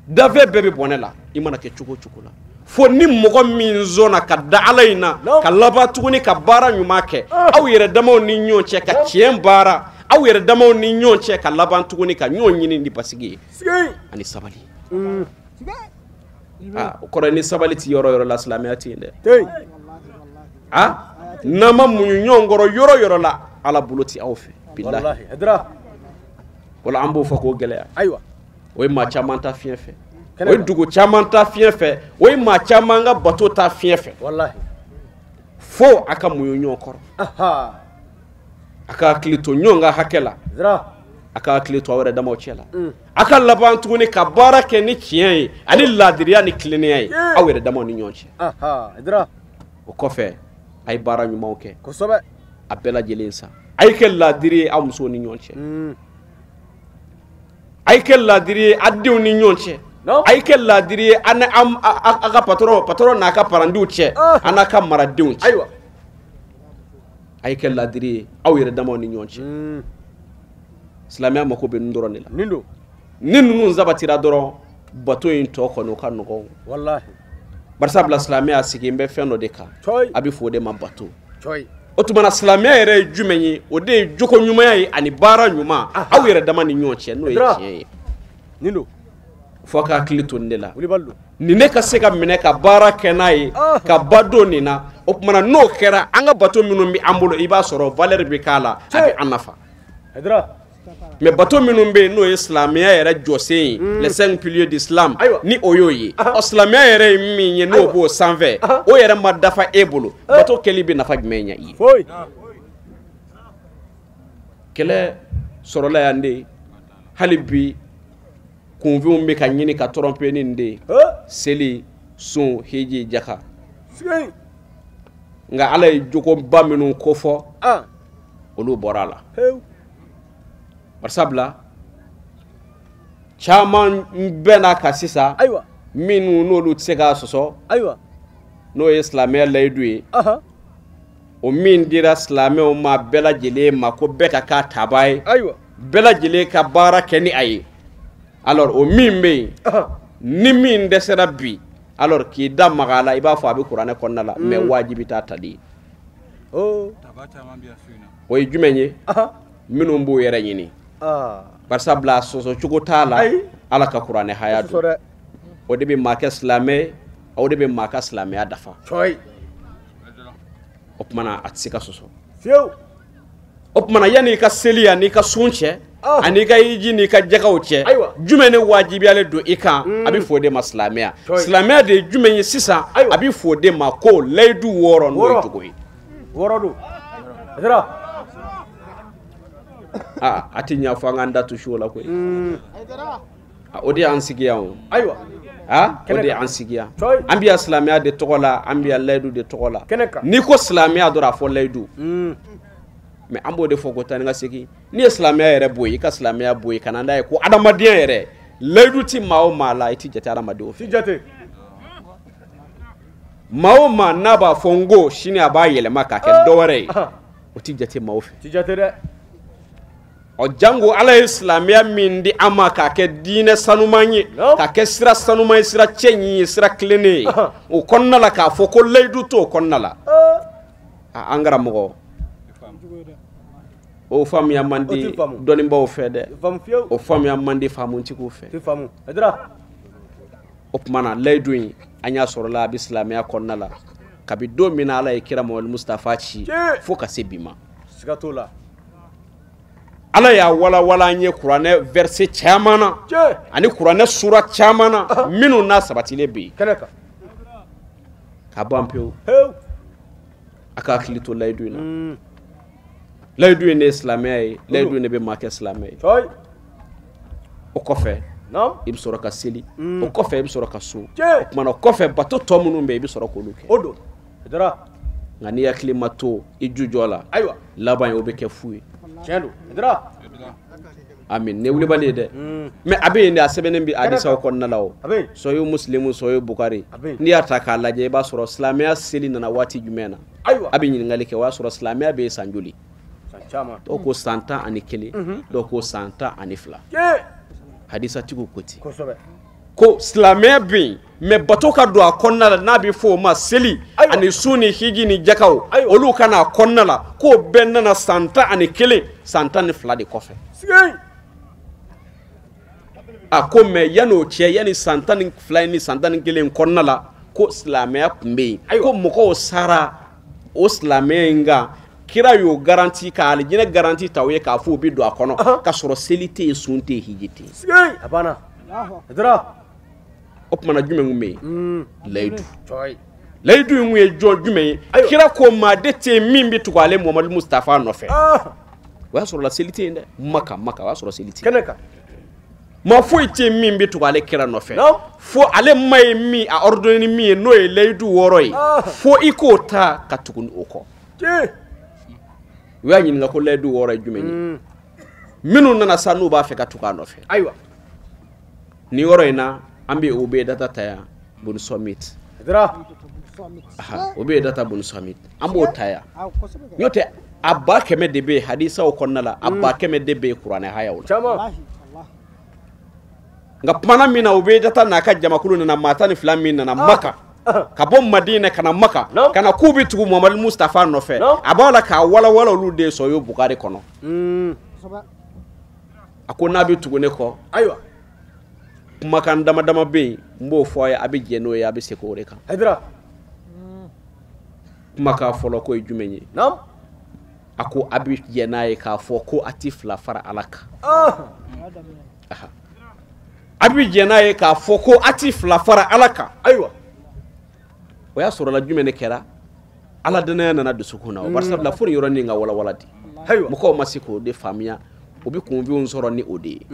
Danfɛn bɛɛ bɛ bɔnɛ la. I mana kɛ cogo o cogo la. Fo ni mɔgɔ min zɔnna ka da Ala in na, ka laban tuguni ka baara ɲuman kɛ, aw yɛrɛ damaw ni ɲɔgɔn cɛ ka tiɲɛ baara, aw yɛrɛ damaw ni ɲɔgɔn cɛ ka laban tuguni ka ɲɔgɔn ɲini ni basigi ye ani sabali. O kɔrɔ ni sabali ti yɔrɔ yɔrɔ la, silamɛya tɛ yen dɛ. N'an ma muɲu ɲɔgɔn kɔrɔ yɔrɔ yɔrɔ la, Ala bolo ti aw fɛ. Bilahi. O la an b'o fɔ k'o gɛlɛya. Ayiwa. O ye maa caman ta fiɲɛ fɛ. O ye dugu caman ta fiɲɛ fɛ, o ye maa caman ka bato ta fiɲɛ fɛ. Walahi. Fo a ka muɲu ɲɔgɔn kɔrɔ. A ka hakili to ɲɔgɔn ka hakɛ la. A ka hakili to aw yɛrɛ damaw cɛ la. A ka laban tuguni ka baara kɛ ni tiɲɛ ye ani laadiriya ni tilennenya ye aw yɛrɛ damaw ni ɲɔgɔn cɛ. O kɔfɛ a ye baara ɲumanw kɛ. Kosɛbɛ. A bɛɛ lajɛlen sa. A ye kɛ laadiri ye aw musow ni ɲɔgɔn cɛ. A ye kɛ laadiri ye a denw ni ɲɔgɔn cɛ. A ye kɛ laadiri ye a ka patɔrɔn n'a ka parandiw cɛ, a n'a ka maradenw cɛ. Ayiwa. A ye kɛ laadiri ye aw yɛrɛ damaw ni ɲɔgɔn cɛ. Silamɛya mako bɛ nin dɔrɔn de la. Nin don. Ni ninnu sabatira dɔrɔn, bato in tɔ kɔni o ka nɔgɔn. Walahi. Barisabula silamɛya sigilen bɛ fɛn dɔ de kan. A bɛ fɔ o de ma bato. O tuma na silamɛya yɛrɛ ye jumɛn ye? O de ye jogo ɲumanya ye ani baara ɲuman aw yɛrɛ dama ni ɲɔgɔn cɛ, n'o ye tiɲɛ ye. Nin don. Fo ka hakili to nin de la. Nin ne ka se ka minɛ ka baara kɛ n'a ye, ka ba don nin na. O tuma na n'o kɛra, an ka bato minnu bɛ an bolo, i b'a sɔrɔ valeur bɛ k'a la, a bɛ an nafa. Mais bato minnu bɛ yen n'o ye silamɛya yɛrɛ jɔsen ye, les 5 piliers d'islam, ni o y'o ye. Ɔ silamɛya yɛrɛ ye min ye n'o b'o sanfɛ, o yɛrɛ ma dafa e bolo, bato kɛli bɛ nafa jumɛn ɲɛ i ye? Kɛlɛ sɔrɔla yan de, hali bi kunfinw bɛ ka ɲini ka tromper ni nin de ye. Seli, sun, hiji, jaka. Nka Ala ye jogoba minnu kofɔ, olu bɔra a la. Barisabula caman bɛ n'a kan sisan minnu n'olu tɛ se k'a sɔsɔ, n'o ye silamɛya layidu ye, o min dira silamɛw ma bɛɛ lajɛlen ma ko bɛɛ ka k'a tabaa ye, bɛɛ lajɛlen ka baara kɛ ni a ye. Alors o min bɛ yen, ni min dɛsɛra bi, alors k'i da maga a la, i b'a fɔ a bɛ kuranɛ kɔnɔna la, mais wajibi t'a tali ye. O ye jumɛn ye? Minnu b'o yɛrɛ ɲini. Barisabula sɔsɔ cogo t'a la, Ala ka kuranɛ haya don. O de bɛ maa kɛ silamɛ, o de bɛ maa ka silamɛya dafa. O tuma na a tɛ se ka sɔsɔ. O tuma na yanni i ka seli yanni i ka sun cɛ, ani i ka hiji n'i ka jakaw cɛ, Jumɛn ne wajibiyalen don i kan a bɛ fɔ o de ma silamɛya. Silamɛya de ye jumɛn ye sisan a bɛ fɔ o de ma ko layidu 6 n'o ye jogo ye. 6 don. Aa a ti ɲa fɔ an k'an da tu su o la koyi. O de y'an sigi yan o. Ayiwa. O de y'an sigi yan. An bɛ yan silamɛya de tɔgɔ la, an bɛ yan layidu de tɔgɔ la. N'i ko silamɛya dɔrɔn a fɔ layidu. Mais an b'o de fɔ ko taa ni ka segin. N'i ye silamɛya yɛrɛ bɔ yen, i ka silamɛya bɔ yen ka na n'a ye ko adamadenya yɛrɛ layidu ti maa o maa la i ti jate adamadenw fɛ. Ti jate. Maa o maa n'a b'a fɔ n ko sini a b'a yɛlɛma k'a kɛ dɔ wɛrɛ ye, o ti jate maaw fɛ. Ti jate dɛ. Ɔ jango Ala ye silamɛya min di an ma k'a kɛ diinɛ sanuman ye, k'a kɛ sira sanuman ye, sira cɛɲi ye, sira tilennen ye, o kɔnɔna la k'a fɔ ko layidu t'o kɔnɔna la. An karamɔgɔ, o faamuya man di dɔnnibaaw fɛ dɛ, o faamuya man di faamutigiw fɛ. O tuma na layidu in an y'a sɔrɔ la a bɛ silamɛya kɔnɔna la kabi don min na Ala ye kira Mamadu Mustafa ci fo ka se bi ma. Siga t'o la. Ala y'a walawala an ye kuranɛ verset caman na ani kuranɛ sura caman na minnu n'a sabatilen bɛ yen. Ka ban pewu. A ka hakili to layidu in na. Layidu in de ye silamɛya ye, layidu in de bɛ maa kɛ silamɛ ye. O kɔfɛ i bɛ sɔrɔ ka seli, o kɔfɛ i bɛ sɔrɔ ka sun, o tuma na o kɔfɛ bato tɔ minnu bɛ yen i bɛ sɔrɔ k'olu kɛ. O don. Nka n'i hakili ma to i jujɔ la, laban ye o bɛ kɛ fu ye. Tiɲɛ don. Amin. Ne wulibali ye dɛ. Mais a bɛ yen de, a sɛbɛnnen bɛ hadisaw kɔnɔna la o. Sɔyu Muslimu, sɔyu Bukari. N'i y'a ta k'a lajɛ i b'a sɔrɔ silamɛya seli nana waati jumɛn na? A bɛ ɲininkali kɛ o y'a sɔrɔ silamɛya bɛ yen san joli? Dɔw ko san 11, dɔw ko san 12. Hadisatigiw ko ten. Ko silamɛya bɛ yen mais bato ka don a kɔnɔna la n'a bɛ fɔ o ma seli ani sun ni hiji ni jakaw olu ka na a kɔnɔna la k'o bɛɛ nana san 11 san 12 de kɔfɛ. A ko mais yanni o cɛ, yanni san 12 ni san 11 kɔnɔna la ko silamɛya tun bɛ yen, ko mɔgɔw sara o silamɛya in kan, kira y'o garanti ka alijinɛ garanti ta o ye k'a fɔ u bɛ don a kɔnɔ k'a sɔrɔ seli tɛ yen, sun tɛ yen, hiji tɛ yen. A banna. O tuma na jumɛn tun bɛ yen? Layidu. Layidu in tun ye jɔn jumɛn ye? Kira ko maa de tɛ yen min bɛ tugu ale Mamadu Mustafa nɔfɛ. O y'a sɔrɔ la seli tɛ yen dɛ. Maka o y'a sɔrɔ seli tɛ yen. Maa foyi tɛ yen min bɛ tugu ale kira nɔfɛ. Fo ale ma ye min a ordonné ni min ye n'o ye layidu 6 ye. Fo i k'o ta ka tugu o kɔ. U y'a ɲininka ko layidu 6 ye jumɛn ye? Minnu nana sa n'u b'a fɛ ka tugu a nɔfɛ. Ayiwa. Nin yɔrɔ in na an bɛ Ubedata ta yan Bun Samit. O bɛ data Bun Samit an b'o ta yan. N'o tɛ a 100,000 de bɛ yen hadisaw kɔnɔna la, a 100,000 de bɛ yen kuranɛ hayaw la. Nka kumana min na Ubedata n'a ka jamakulu nana maa 12 min nana Maka ka bɔ Madina ka na Maka ka na k'u bɛ tugu Mamadu Mustafa nɔfɛ, a b'a la k'a walawala olu de sɔn Bukari kɔnɔ. A ko n'a bɛ tugu ne kɔ, ayiwa, kumakan dama dama bɛ yen n b'o fɔ a ye, a bɛ jɛn n'o ye, a bɛ segin o de kan. Kumakan fɔlɔ ko ye jumɛn ye? A ko a bɛ jɛn n'a ye k'a fɔ ko a ti fila fara Ala kan. A bɛ jɛn n'a ye k'a fɔ ko a ti fila fara Ala kan. Ayiwa. O y'a sɔrɔ la jumɛn de kɛra? Ala danaya nana dusukun na o. Bari sabula fo nin yɔrɔnin ka walawala di. Mɔgɔw ma se k'o de faamuya, o bɛ kunfinw sɔrɔ ni o de ye.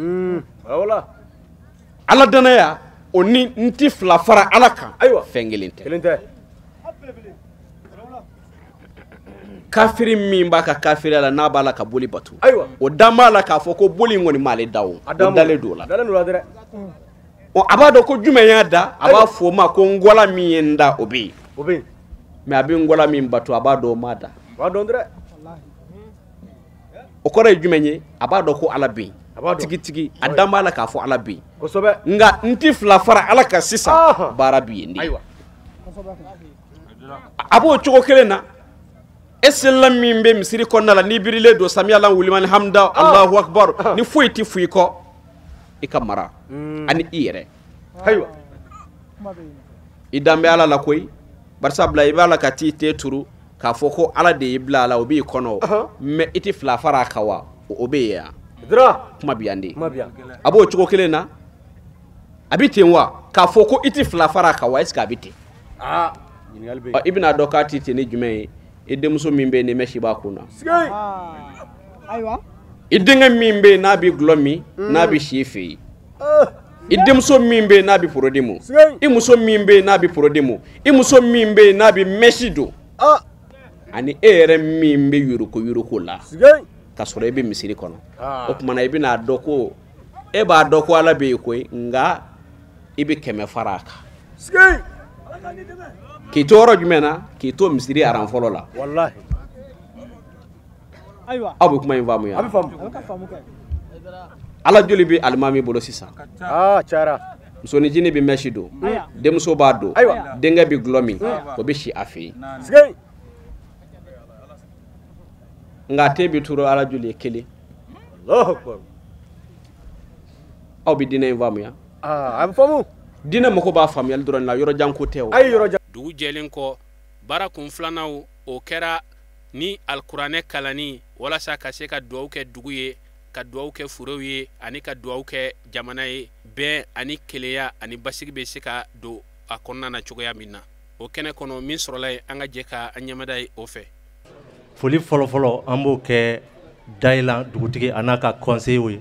Ala danaya o ni n ti fila fara Ala kan. Fɛn kelen tɛ. Kafiri min b'a ka kafiriya la n'a b'a la ka boli bato, o dan b'a la k'a fɔ ko boli in kɔni m'ale da o, o dalen don o la. A b'a dɔn ko jumɛn y'a da, a b'a fɔ o ma ko n gɔla min ye n da o bɛ yen. Mais a bɛ n gɔla min bato a b'a dɔn o m'a da. O kɔrɔ ye jumɛn ye? A b'a dɔn ko Ala bɛ yen. Tigitigi a dan b'a la k'a fɔ Ala bɛ yen. Nka n ti fila fara Ala kan sisan, baara bɛ yen de. A b'o cogo kelen na. E selila min bɛ misiri kɔnɔna la n'i birilen don samiya la wulimani hamda Allahu akbar ni foyi tɛ foyi kɔ i ka mara ani i yɛrɛ. Ayiwa. I dan bɛ Ala la koyi, bari sabula i b'a la ka t'i te turu k'a fɔ ko Ala de y'i bila a la o b'i kɔnɔ, mais i tɛ fila fara a kan wa o bɛ yen yan. Kuma bi yan de. A b'o cogo kelen na a bɛ ten wa k'a fɔ ko i tɛ fila fara a kan wa est ce que a bɛ ten? I bɛna dɔn k'a tɛ ten ni jumɛn ye? I denmuso min bɛ yen ni mɛsi b'a kun na, i denkɛ min bɛ yen n'a bɛ gulɔ min n'a bɛ si fɛ yen, i denmuso min bɛ yen n'a bɛ porodi mu, i muso min bɛ yen n'a bɛ porodi mu, i muso min bɛ yen n'a bɛ mɛsi don, ani e yɛrɛ min bɛ yuruku yuruku la k'a sɔrɔ i bɛ misiri kɔnɔ. O tuma na i bɛna dɔn ko e b'a dɔn ko Ala bɛ yen koyi, nka i bɛ 100 fara a kan. K'i to yɔrɔ jumɛn na? K'i to misiri aran fɔlɔ la. Aw bɛ kuma in faamuya? Ala joli bɛ alimami bolo sisan? Musoninjinin bɛ mɛsi don, denmuso b'a don, denkɛ bɛ gulɔ min, o bɛ si a fɛ yen. Nka te bɛ turu Ala joli ye kelen. Aw bɛ diinɛ in faamuya? Diinɛ mako b'a faamuyali dɔrɔn la, yɔrɔ jan ko tɛ o. Dugu jɛlen kɔ, baara kun filanan o kɛra ni alikuranɛ kalanni walasa ka se ka dugawu kɛ dugu ye, ka dugawu kɛ forow ye, ani ka dugawu kɛ jamana ye, bɛn ani kelenya ani basigi bɛ se ka don a kɔnɔna na cogoya min na. O kɛnɛ kɔnɔ min sɔrɔla yen, an ka jɛ ka an ɲɛmada ye o fɛ. Foli fɔlɔfɔlɔ an b'o kɛ Dayilan dugutigi a n'a ka conseillers ye,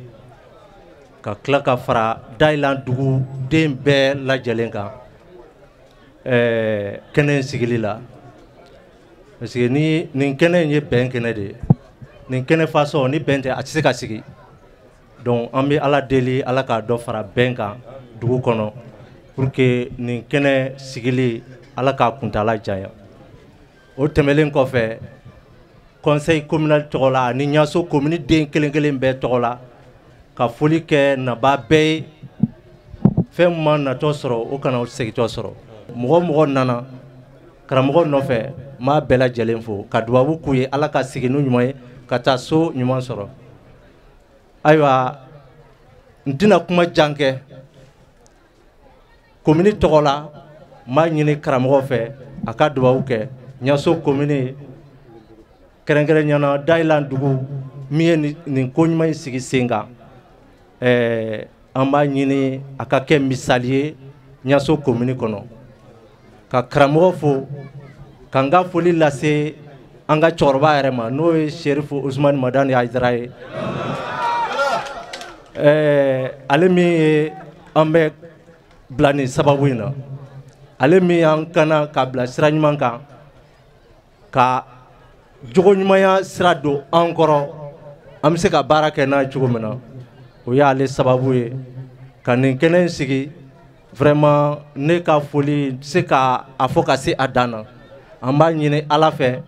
ka tila ka fara Dayilan duguden bɛɛ lajɛlen kan kɛnɛ in sigili la, parce que ni nin kɛnɛ in ye bɛn kɛnɛ de ye, nin kɛnɛ fasɔn ni bɛn tɛ a tɛ se ka sigi. Donc an bɛ Ala deli Ala k'a dɔ fara bɛn kan dugu kɔnɔ pour que nin kɛnɛ sigili Ala k'a kuntaala janya. O tɛmɛlen kɔfɛ, conseil communal tɔgɔ la ani Ɲaso commune den kelen kelen bɛɛ tɔgɔ la, ka foli kɛ nabaa bɛɛ ye. Fɛn min ma natɔ sɔrɔ o kana segintɔ sɔrɔ. Mɔgɔ mɔgɔ nana karamɔgɔ nɔfɛ, n b'a bɛɛ lajɛlen fo ka dubabu k'u ye Ala ka segin n'u ɲuman ye ka taa so ɲuman sɔrɔ. Ayiwa, n tɛna kuma jan kɛ. Commune tɔgɔ la n b'a ɲini karamɔgɔ fɛ a ka dubabu kɛ Ɲaso commune, kɛrɛnkɛrɛnnenya la Dayilan dugu min ye nin ko ɲuman in sigi sen kan. An b'a ɲini a ka kɛ misali ye Ɲaso commune kɔnɔ. Ka karamɔgɔ fo, ka n ka foli lase an ka cɛkɔrɔba yɛrɛ ma, n'o ye Serifu Usumani Madani Hayidara ye. Ale min ye an bɛ bila nin sababu in na, ale min y'an kana ka bila sira ɲuman kan, ka jogo ɲumanya sira don an kɔrɔ, an bɛ se ka baara kɛ n'a ye cogo min na, o y'ale sababu ye ka nin kɛnɛ in sigi. Vraiment ne ka foli tɛ se ka a fɔ ka se a dan na. An b'a ɲini Ala fɛ,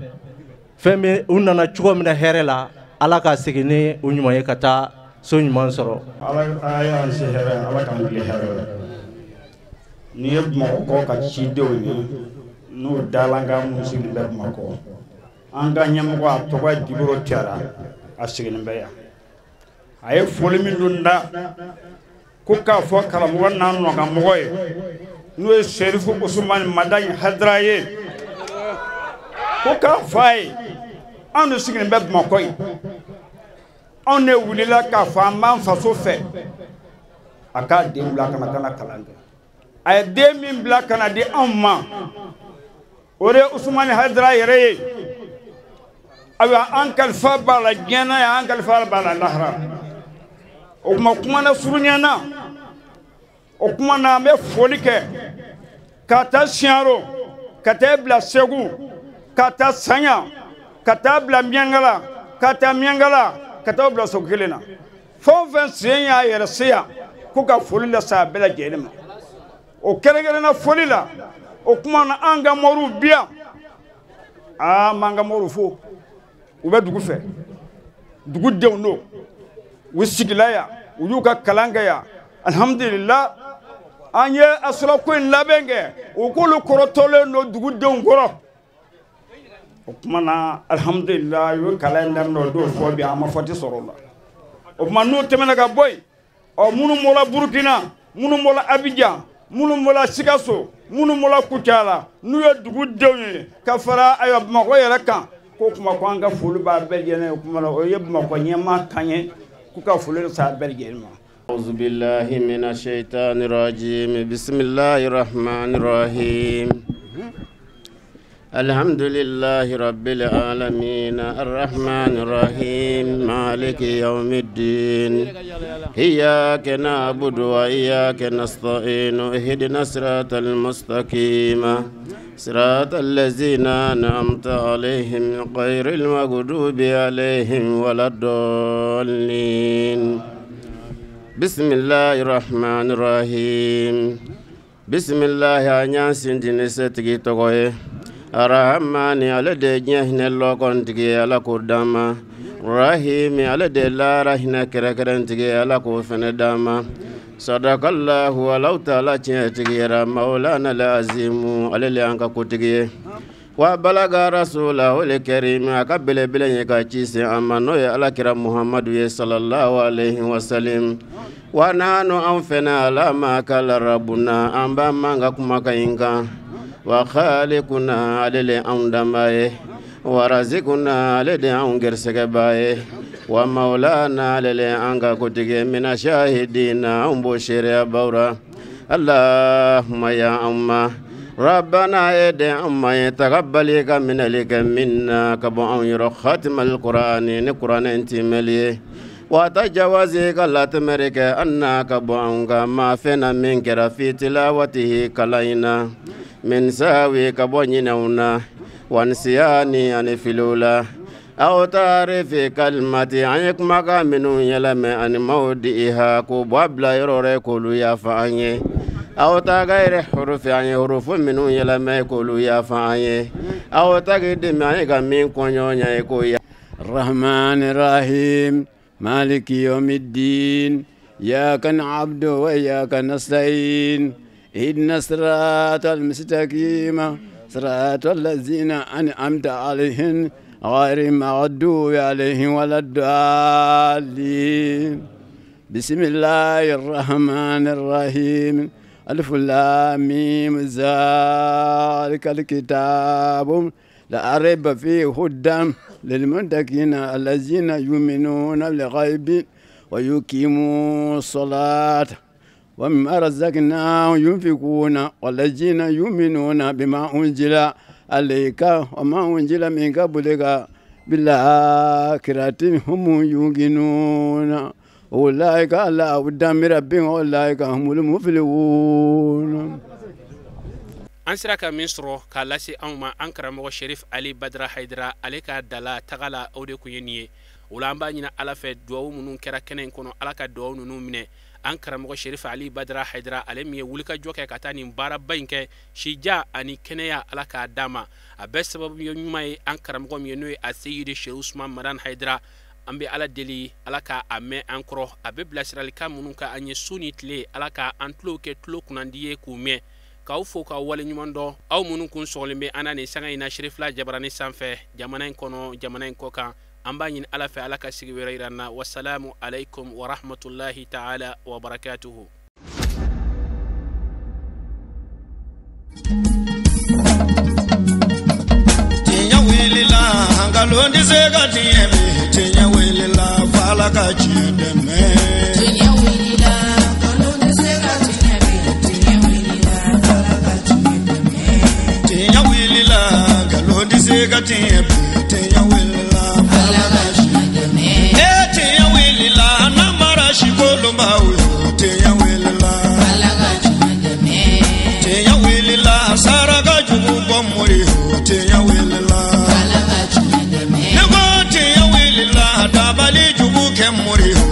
fɛn min u nana cogo min na hɛrɛ la, Ala ka segin ni u ɲuman ye ka taa so ɲuman sɔrɔ. Ala y'an se hɛrɛ, Ala k'an wuli hɛrɛ la. N'i ye Bamakɔ ka cidenw ye, n'o dalankan minnu sigilen bɛ Bamakɔ, an ka ɲɛmɔgɔ a tɔgɔ ye Dibiro Tiyara, a sigilen bɛ yan. A ye foli min don da ko k'a fɔ karamɔgɔ n'a nɔkanmɔgɔ ye, n'o ye Serifu Usumani Madani Hayidara ye, ko k'a fɔ a ye anw de sigilen bɛ Bamakɔ yen, anw de wulila k'a fɔ an b'an faso fɛ, a k'a den bila ka na kalan kɛ. A ye den min bila ka na di anw ma, o de ye Usumani Hayidara yɛrɛ ye. Ayiwa, an kalifa b'a la diɲɛ na yan, an kalifa b'a la lahara. O tuma kuma na surunya na, o tuma na an bɛ foli kɛ ka taa Siyaro, ka taa bila Segu, ka taa Saɲa, ka taa bila Miɲankala, ka taa Miɲankala, ka taa bila Segu kelen na. Fɛn o fɛn sen y'a yɛrɛ se yan, ko ka foli lase a bɛɛ lajɛlen ma. O kɛrɛnkɛrɛnna foli la, o tuma na an ka moriw bi yan, an b'an ka moriw fo, u bɛ dugu fɛ, dugudenw don, u sigila yan, u y'u ka kalan kɛ yan. Alihamudulila, an ye asura ko in labɛn kɛ, u k'olu kɔrɔtɔlen don dugudenw kɔrɔ. O tuma na alihamudulila, u ye kalan in daminɛ o don fɔ bi, an ma fɔti sɔrɔ o la. O tuma n'o tɛmɛna ka bɔ yen, ɔ minnu bɔra Burukina, minnu bɔra Abijan, minnu bɔra Sikaso, minnu bɔra Kucala, n'u ye dugudenw ye ka fara ayiwa Bamakɔ yɛrɛ kan, ko kuma ko an ka foli b'a bɛɛ lajɛlen ye. O kuma na o ye Bamakɔ ɲɛmaa kan ye, K'u ka foli sa bɛɛ lajɛlen ma. أعوذ بالله من الشيطان الرجيم بسم الله الرحمن الرحيم الحمد لله رب العالمين الرحمن الرحيم مالك يوم الدين إياك نعبد وإياك نستعين اهدنا الصراط المستقيم صراط الذين أنعمت عليهم غير المغضوب عليهم ولا الضالين بسم الله الرحمن الرحيم بسم الله أن سنتين ستجي تقوي الرحمن على دنيا لوكون تجي على كوداما رحيم على دلا رحنا كركرن تجي على كوفن داما صدق الله ولو تعالى تجي مولانا العظيم على اللي أنك كتجي وبلغ رسوله الكريم قبل بلن يكاتشي أمانو على كرام محمد صلى الله عليه وسلم ونحن أنفنا على ما قال ربنا أمبا مانغا كما كاينكا وخالقنا على الأندماء ورزقنا على الأنجرسكباء ومولانا على الأنغا كتجي من الشاهدين أمبشر بورا اللهم يا أمّا ربنا يدع أما يتقبلك من لك منا كبو يرى خاتم القرآن نقرآن انت ملي وتجاوزك لا تمرك أن كبو ما فينا من في تلاوته كلينا من ساوي كبو ينونا وانسياني عن فلولا أو تعرف كلمة عنك مقام يلم عن مودئها كبو بلا يروري كل يا فأني أو تغير حروف يعني حروف منو يلم يقولوا يا فاي أو تقدم يعني من كونيا يكويا الرحمن الرحيم مالك يوم الدين إياك نعبد وإياك نستعين اهدنا الصراط المستقيم صراط الذين أنعمت عليهم غير المغضوب عليهم ولا الضالين بسم الله الرحمن الرحيم ألف لام ميم ذلك الكتاب لا ريب فيه هدى للمتقين الذين يؤمنون بالغيب ويقيمون الصلاة ومما رزقناهم ينفقون والذين يؤمنون بما أنزل عليك وما أنزل من قبلك بالآخرة هم يوقنون أولئك على هدى من ربهم وأولئك هم المفلحون. An sera ka min sɔrɔ k'a lase anw ma an karamɔgɔ Sherif Ali Badara Hayidara ale ka dala taga la o de kun ye nin ye. O la an b'a ɲini Ala fɛ duwawu minnu kɛra kɛnɛ in kɔnɔ Ala ka duwawu ninnu minɛ. An karamɔgɔ Sherif Ali Badara Hayidara ale min ye wulikajɔ kɛ ka taa nin baaraba in kɛ sija ani kɛnɛya Ala k'a d'a ma. A bɛɛ sababu ye ɲuman ye an karamɔgɔ min ye n'o ye a Seyidi Sheikh Usman Madani Hayidara. An bɛ Ala deli Ala ka a mɛn an kɔrɔ a bɛ bilasiralikan minnu kɛ an ye su ni tile Ala ka an tulo kɛ tulo kunnandi ye k'u mɛn. K'aw fo k'aw waleɲuman dɔn aw minnu kun sɔgɔlen bɛ an na nin sanga in na Serifila Jabarani sanfɛ jamana in kɔnɔ jamana in kɔ kan. An b'a ɲini Ala fɛ Ala ka sigi wɛrɛ yira an na. Wasalamu alaikum wa rahmatulahi ta'ala wa barakatuhu. Tiɲɛ wulila nkalon tɛ se ka tiɲɛ bi tiɲɛ wulila f'Ala ka tiɲɛ dɛmɛ. Tiɲɛ wulila nkalon tɛ se ka tiɲɛ bi tiɲɛ wulila f'Ala ka tiɲɛ dɛmɛ. Tiɲɛ wulila nkalon tɛ se ka tiɲɛ bi tiɲɛ wulila f'Ala ka tiɲɛ dɛmɛ. Ee tiɲɛ wulila namara si kolonbaw ye tiɲɛ wulila f'Ala ka tiɲɛ dɛmɛ. Tiɲɛ wulila saraka jugu bɔ mori ye tiɲɛ wulila. F'Ala ka tiɲɛ dɛmɛ. Ne ko tiɲɛ wulila dabali jugu kɛ mori ye.